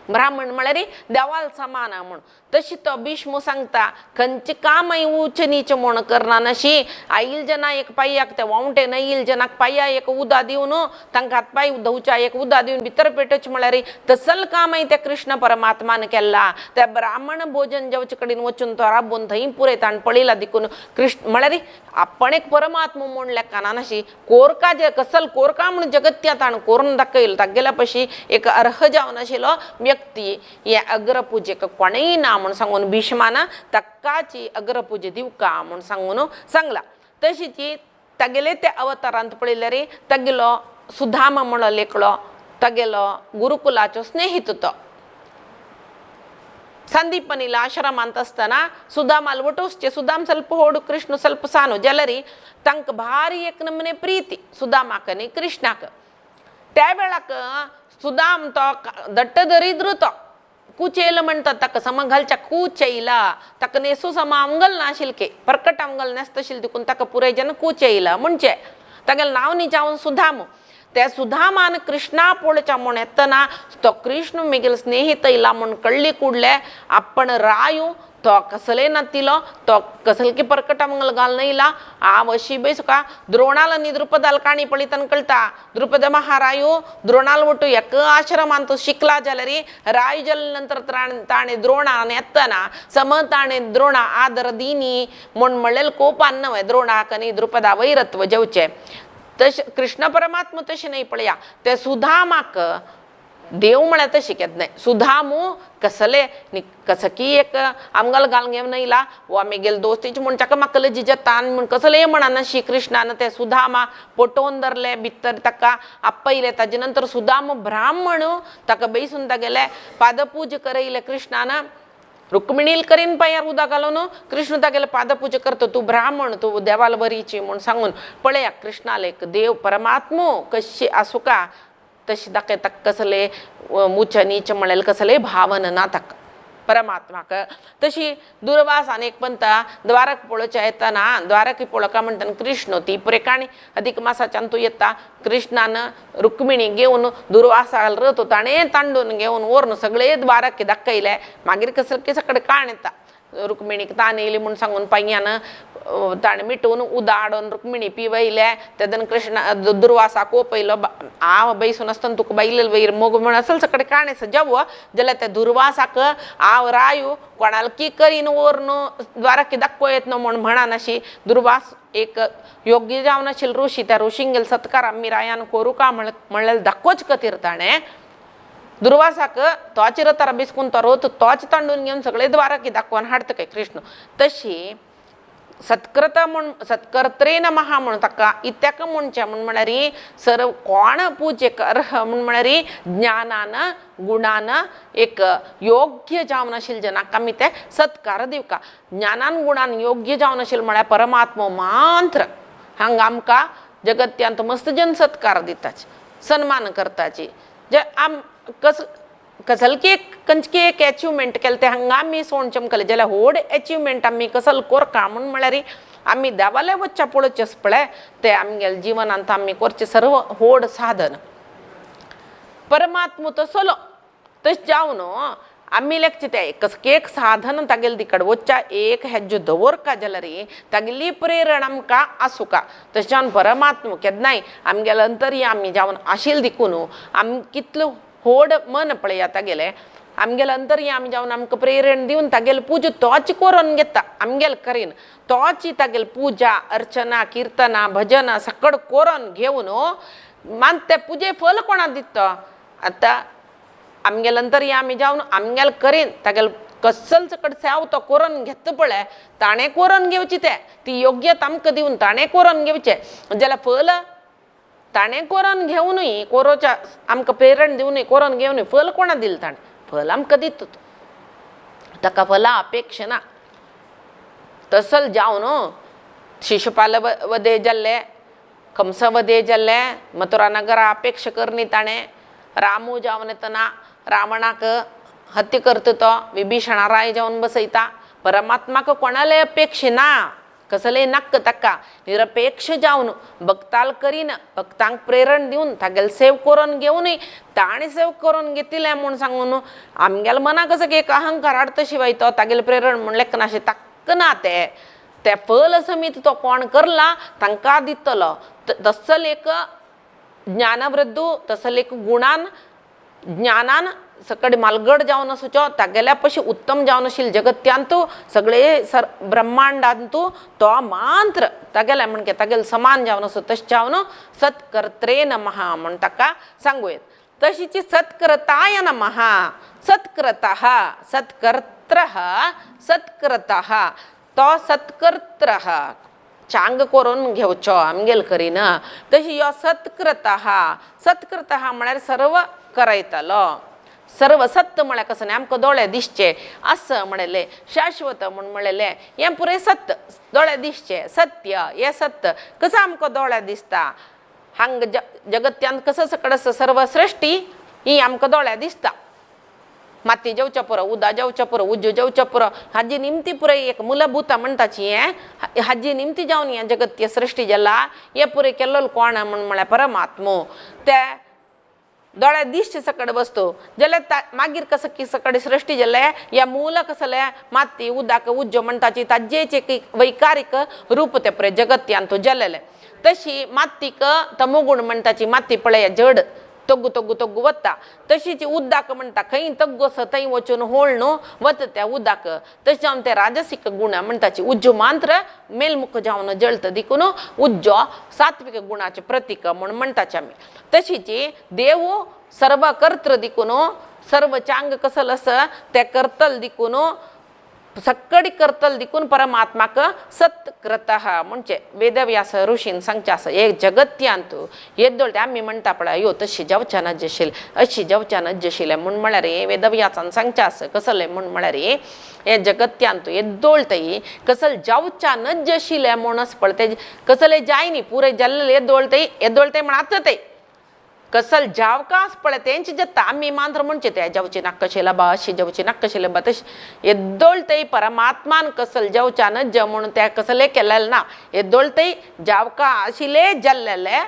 ब्राह्मण म्हळ्यार देवाल समान म्हूण. तशी तो भीष्म सांगता खंयचे कामय उच्च नीच म्हूण करना नाशी आयल जना एक पांयाक ते वांवटे नईल जनाक पांया एक उदा दिवन तांकां हात पांय धुवच्या एक उदा दिवन भितर पेटोवचें म्हळ्यार तसल कामय त्या कृष्ण परमात्मान केल्ला. त्या ब्राह्मण भोजन जेवचे कडेन वचून तो राबून थंय पुरयता आनी पळयला देखून कृष्ण म्हळ्यार आपण एक परमात्मा म्हूण लेखना नाशी कोरका जे कसल कोरका म्हूण जगत्या ताणें कोरून दाखयलो तागेल्या पशी एक अर्ह जावन आशिल्लो व्यक्ती हे अग्रपुजेक कोणूय ना म्हूण सांगून भीष्मान ताकाची अग्रपुजे दिवका म्हूण सांगून सांगला. तशीची तागेले त्या अवतारांत पळयल्यार तागेलो सुदामा म्हणून एकलो तागेलो गुरुकुलाचो स्नेहित तो संदीपनीला आश्रमांत आसतना सुदामाल वटोवचे सुदाम ಸ್ವಲ್ಪ होड कृष्ण ಸ್ವಲ್ಪ सानो जाल्यार तांकां भारी एक नमने प्रीती सुदामाक आनी कृष्णाक. त्या वेळाक सुदाम तो दट्ट दरिद्र तो कुचेल म्हणटात ताका समा घालच्या कुचैला ताका न्हेसू समा अंगल नाशिल्के परकट अंगल न्हेसताशिल्लें देखून ताका पुराय जन कुचैला म्हणचे तागेलें नांव न्ही जावन सुदाम. त्या सुदामान कृष्णा पळोवच्या म्हूण येतना तो कृष्ण मेगेलो स्नेहित येयला म्हूण कळ्ळी कुडले आपण रायू तो कसले नातिलो तो कसलकी परकट मंगल घालून येयला हांव अशी बेसका द्रोणाल आनी द्रुपदाल काणी पळयतना कळटा द्रुपद महारायू द्रोणाल ಒಟ್ಟು एका आश्रमांत शिकला जाल्यार राय जाले नंतर ताणें द्रोणान येतना सम ताणें द्रोणा आदर दिनी म्हूण म्हणलें कोपान न्हय द्रोणाक आनी द्रुपदा वैरत्व जेवचें. तशें कृष्ण परमात्मा तशें न्हय पळया ते सुदामाक देव म्हळ्यार तशें केन्नाय सुदामू कसले कसकी एक आमगल घालून घेवन येयला वो आमी दोस्तीचे म्हूण ताका म्हाका लजी तान म्हूण कसलेय म्हणना श्री कृष्णान ते सुदामा पटोवन धरले भितर ताका आपयले. ताजे नंतर सुदाम ब्राह्मण ताका बैसून तागेले पादपूजा करयले कृष्णान. रुक्मिणील करीन पांयार उदक घालून कृष्ण तागेले पादपूजा करता तूं ब्राह्मण तूं देवाल बरीची म्हूण सांगून पळया कृष्णाले एक देव परमात्मो कशी आसुका तशी दाखयता कसले उच्च नीच म्हणलें कसले भावन ना ताका परमात्माक. तशी दुर्वासान एक पंता द्वारक पळोवच्या येतना द्वारकी पळोवका म्हणटा कृष्ण ती पुरे काणी अधिक मासाच्यान तूं येता कृष्णान रुक्मिणी घेवन दुर्वासाल रतो ताणें तांडून घेवन व्हरून सगळे द्वारके दाखयले. मागीर कसले सगळे काण येता रुक्मिणीक तान येयली म्हूण सांगून पांयान ताणें मिटून उदक हाडून रुक्मिणी पिवयले. तेदन कृष्ण दुर्वासा कोपयलो हांव बैसून आसतना तुका बायलेल वयर मोग म्हूण असल सगळे काणी जेव जाल्यार त्या दुर्वासाक हांव रायू कोणाल की करीन व्हरून द्वारके दाखोव येत न्हू म्हूण म्हणनाशी दुर्वास एक योग्य जावन आशिल्लो ऋषी त्या ऋषींगेल सत्कार आमी रायान करूं का म्हणलें दाखोवचे खातीर ताणें दुर्वासाक तोच रथार बिस्कून तो रथ तोच तांडून घेवन सगळे द्वारके दाखोवन हाडटा काय कृष्ण. तशी सत्कृत म्हूण सत्कर्त्रे नमः म्हूण ताका इत्याक म्हणचें म्हूण म्हळ्यार सर्व कोण पुजेक अर्ह म्हूण म्हळ्यार ज्ञानान गुणान एक योग्य जावन आशिल्ले जनाक आमी ते सत्कार दिवका. ज्ञानान गुणान योग्य जावन आशिल्ले म्हळ्यार परमात्मो मात्र हांगा आमकां जगत्यांत मस्त जन सत्कार दिताची सन्मान करताची. जे आम कस कसलकी एक खंयची एक एचिवमेंट केलें तें हांगा आमी सोण चमकले जाल्यार व्हड एचिवमेंट आमी कसल कोरका म्हूण म्हळ्यार आमी देवाले वच्च्या पळोवचें पळय तें आमगेले जिवनांत आमी करचें सर्व व्हड साधन. परमात्मा तसलो तशें जावन आमी लेगचे ते एक साधन तागेले तिकड वच्चा एक हेज्जो दवरका जाल्यार तागेली प्रेरणा आमकां आसुका. तशें जावन परमात्मा केन्नाय आमगेले अंतर्य आमी जावन आशिल्ले देखून आमी कितलो व्हड मन पळया तागेलें आमगेले अंतर्य आमी जावन आमकां प्रेरण दिवन तागेली पुजा तोच करून घेता आमगेले करीन तोच तागेली पुजा अर्चना किर्तना भजन सकड करून घेवन मान ते पुजे फल कोणाक दिता. आतां आमगेले अंतर्य आमी जावन आमगेले करीन तागेले कसल सकड सेव तो करून घेता पळय ताणें करून घेवची तें ती योग्यता आमकां दिवन ताणें करून घेवचें जाल्यार फल ताणें करून घेवनूय कोरोच्या आमकां प्रेरण दिवनूय करून घेवनूय फल कोणा दिलें ताणें फल आमकां दिता ताका फलां अपेक्षा ना. तसल जावन शिशुपाल वधे जाल्ले कंस वधे जाल्ले मथुरा नगरा अपेक्षा करनी ताणें रामू जावन येतना रावणाक हत्या करता तो विभीषणा राय जावन बसयता. परमात्माक कोणाले अपेक्षा ना कसलें नाक्क ताका निरपेक्ष जावन भक्ताल करीन भक्तांक प्रेरण दिवन तागेले सेव करून घेवनूय ताणें सेव करून घेतिल्लें म्हूण सांगून आमगेल्या मनाक कसो एक अहंकार हाडटा शिवाय तो तागेलें प्रेरण म्हूण लेखनाशें ताक्क ना तें तें फल समीत तो कोण करला तांकां दितलो. तसल एक ज्ञानवृद्धू तसल एक गुणान ज्ञानान सकड मालगड जावन आसूचो तागेल्या पशी उत्तम जावन आशिल्ले जगत्यांतू सगळे सर ब्रह्मांडांतू तो मात्र तागेले म्हणजे तागेले समान जावन आसो तशें जावन सत्कर्त्रे नमः म्हूण ताका सांगू येत. तशीच सत्कृताय नमः सत्कृतः सत्कर्त्रः सत्कृतः तो सत्कर्त्रः चांग करून घेवचो आमगेल करीन. तशी यो सत्कृतः सत्कृतः म्हळ्यार सर्व करयतलो सर्व सत्य म्हळ्यार कसो न्ही आमकां दोळे दिसचे आसा म्हणलें शाश्वत म्हूण म्हणलें हें पुरें सत्य दोळे दिसचे सत्य हें सत्य कसो आमकां दोळे दिसता हांगा जगत्यांत कसो सकड आसा सर्व सृश्टी ही आमकां दोळ्या दिसता. माती जेवच्या पुरो उदक जेवच्या पुरो उज्जो जेवच्या पुरो हाजी निमती पुराय एक मूलभूत म्हणटाची हें हाजी निमती जावन हें जगत्य सृश्टी जाला हें पुरें केल्लो कोण म्हूण म्हळ्यार परमात्मो. ते दोळ्या दिसचे सकड वस्तू जाल्यार मागीर कसो की सकड सृश्टी जालें ह्या मूल कसलें माती उदक उज्जो म्हणटाची ताजेच एक वैकारीक रूप तें पुरें जगत्यांत जालेलें. तशी मातीक तमोगूण म्हणटाची माती पळय जड तग्गू तग्गू तग्गू वता तशीच उदक म्हणटा खंय तग्गू आसा थंय वचून होळ न्हू वता त्या उदक. तशें जावन ते राजसीक गुण म्हणटाची उज्जो मात्र मेलमुख जावन जळता देखून उज्जो सात्वीक गुणाचें प्रतीक म्हूण म्हणटाचे आमी. तशीच देव सर्व कर्तृ देखून सर्व चांग कसल आसा तें करतल देखून सक्कडी करतल देखून परमात्माक सत्कृतः म्हणजे वेदव्यास ऋषीन सांगचें आसा एक जगत्यांत येदोळ आमी म्हणटा पळय अयो तशी जावच्या नजशील अशी जावच्या नजशील म्हूण म्हळ्यार वेदव्यासान सांगचें आसा कसलें म्हूण म्हळ्यार हे जगत्यांत येदोळ तय कसल जावच्या नजशील म्हूण आसा पळय तें कसलें जायनी पुरें जाल्लें येदोळ तय येदोळ तें म्हण आतां तें कसल जावकास पळय तेंच जाता आमी मात्र म्हणचे ते जावचे नाका बा अशी जावची नाका बा तशें येदोळ तय परमात्मान कसल जावच्या नज म्हूण ते कसलें केलेलें ना येदोळ तय जावका आशिल्लें जाल्लेलें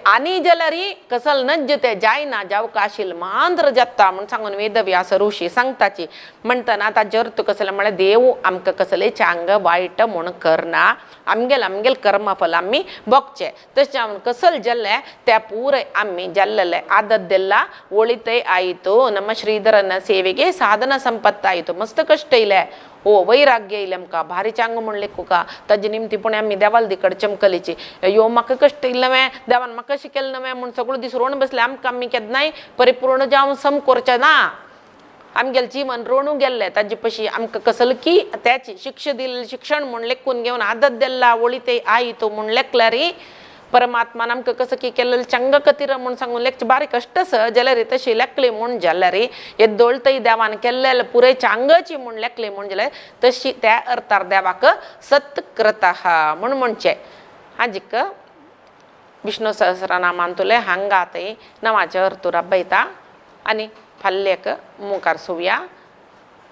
आनी जाल्यार कसल नज्ज ते जायना जावका आशिल्लें मात्र जाता म्हूण सांगून वेदव्यास ऋषी सांगताची. म्हणटना ताजें अर्थ कसलें म्हळ्यार देव आमकां कसलें चांग वायट म्हूण करना आमगेल आमगेल कर्मफल आमी भोगचें. तशें जावन कसल जाल्लें तें पुराय आमी जाल्लेलें आदत दिल्ला ಒಳಿತೈ ಆಯಿತು ನಮ್ಮ ಶ್ರೀಧರನ ಸೇವೆಗೆ ಸಾಧನ ಸಂಪತ್ತಾಯಿತು. ಮಸ್ತ್ ಕಷ್ಟ ಇಲೆ ओ वैराग्य येयलें आमकां भारी चांग म्हूण लेखुका ताजे निमती पूण आमी देवाल दिकड चमकलीची यो म्हाका कश्ट इल्लें नवें देवान म्हाका शिकयलें नवें म्हूण सगळो दीस रोण बसलें आमकां आमी केन्नाय परिपूर्ण जावन सम करचें ना. आमगेलें जीवन रोणू गेल्लें ताजे पशी आमकां कसल की त्याची शिक्षा दिल्लें शिक्षण म्हूण लेखून घेवन आदत दिल्ला वळी आयतो म्हूण लेखल्यार परमात्मान आमकां कसं की केलेलें चंग कतीर म्हूण सांगून लेखचें बारीक कश्ट आसा जाल्यार तशी लेखली म्हूण जाल्यार येदोळ देवान केल्लें पुराय चांगची म्हूण लेखली म्हूण जाल्यार तशी त्या अर्थार देवाक सत्कृतः म्हूण म्हणचें. हाजीक विष्णु सहस्रनामांतुले हांगा थंय नांवाचे अर्थ राबयता आनी फाल्याक मुखार सुवया.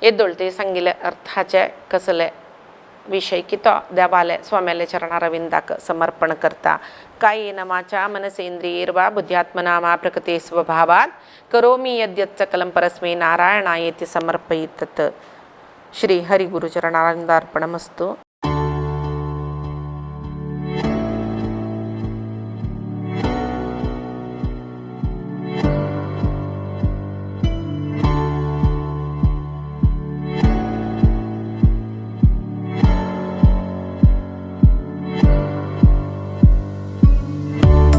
येदोळ ते सांगिल्ले अर्थाचे कसले विशय की तो देवाले स्वाम्याले चरणारविंदाक समर्पण करता. कायेन वाचा मनसेंद्रियैर्वा बुद्ध्यात्मना वा प्रकृते स्वभावात करोमि यद्यत् सकलं परस्मै नारायणायेति समर्पयितत्. श्री हरिगुरुचरणारविंदार्पणमस्तु.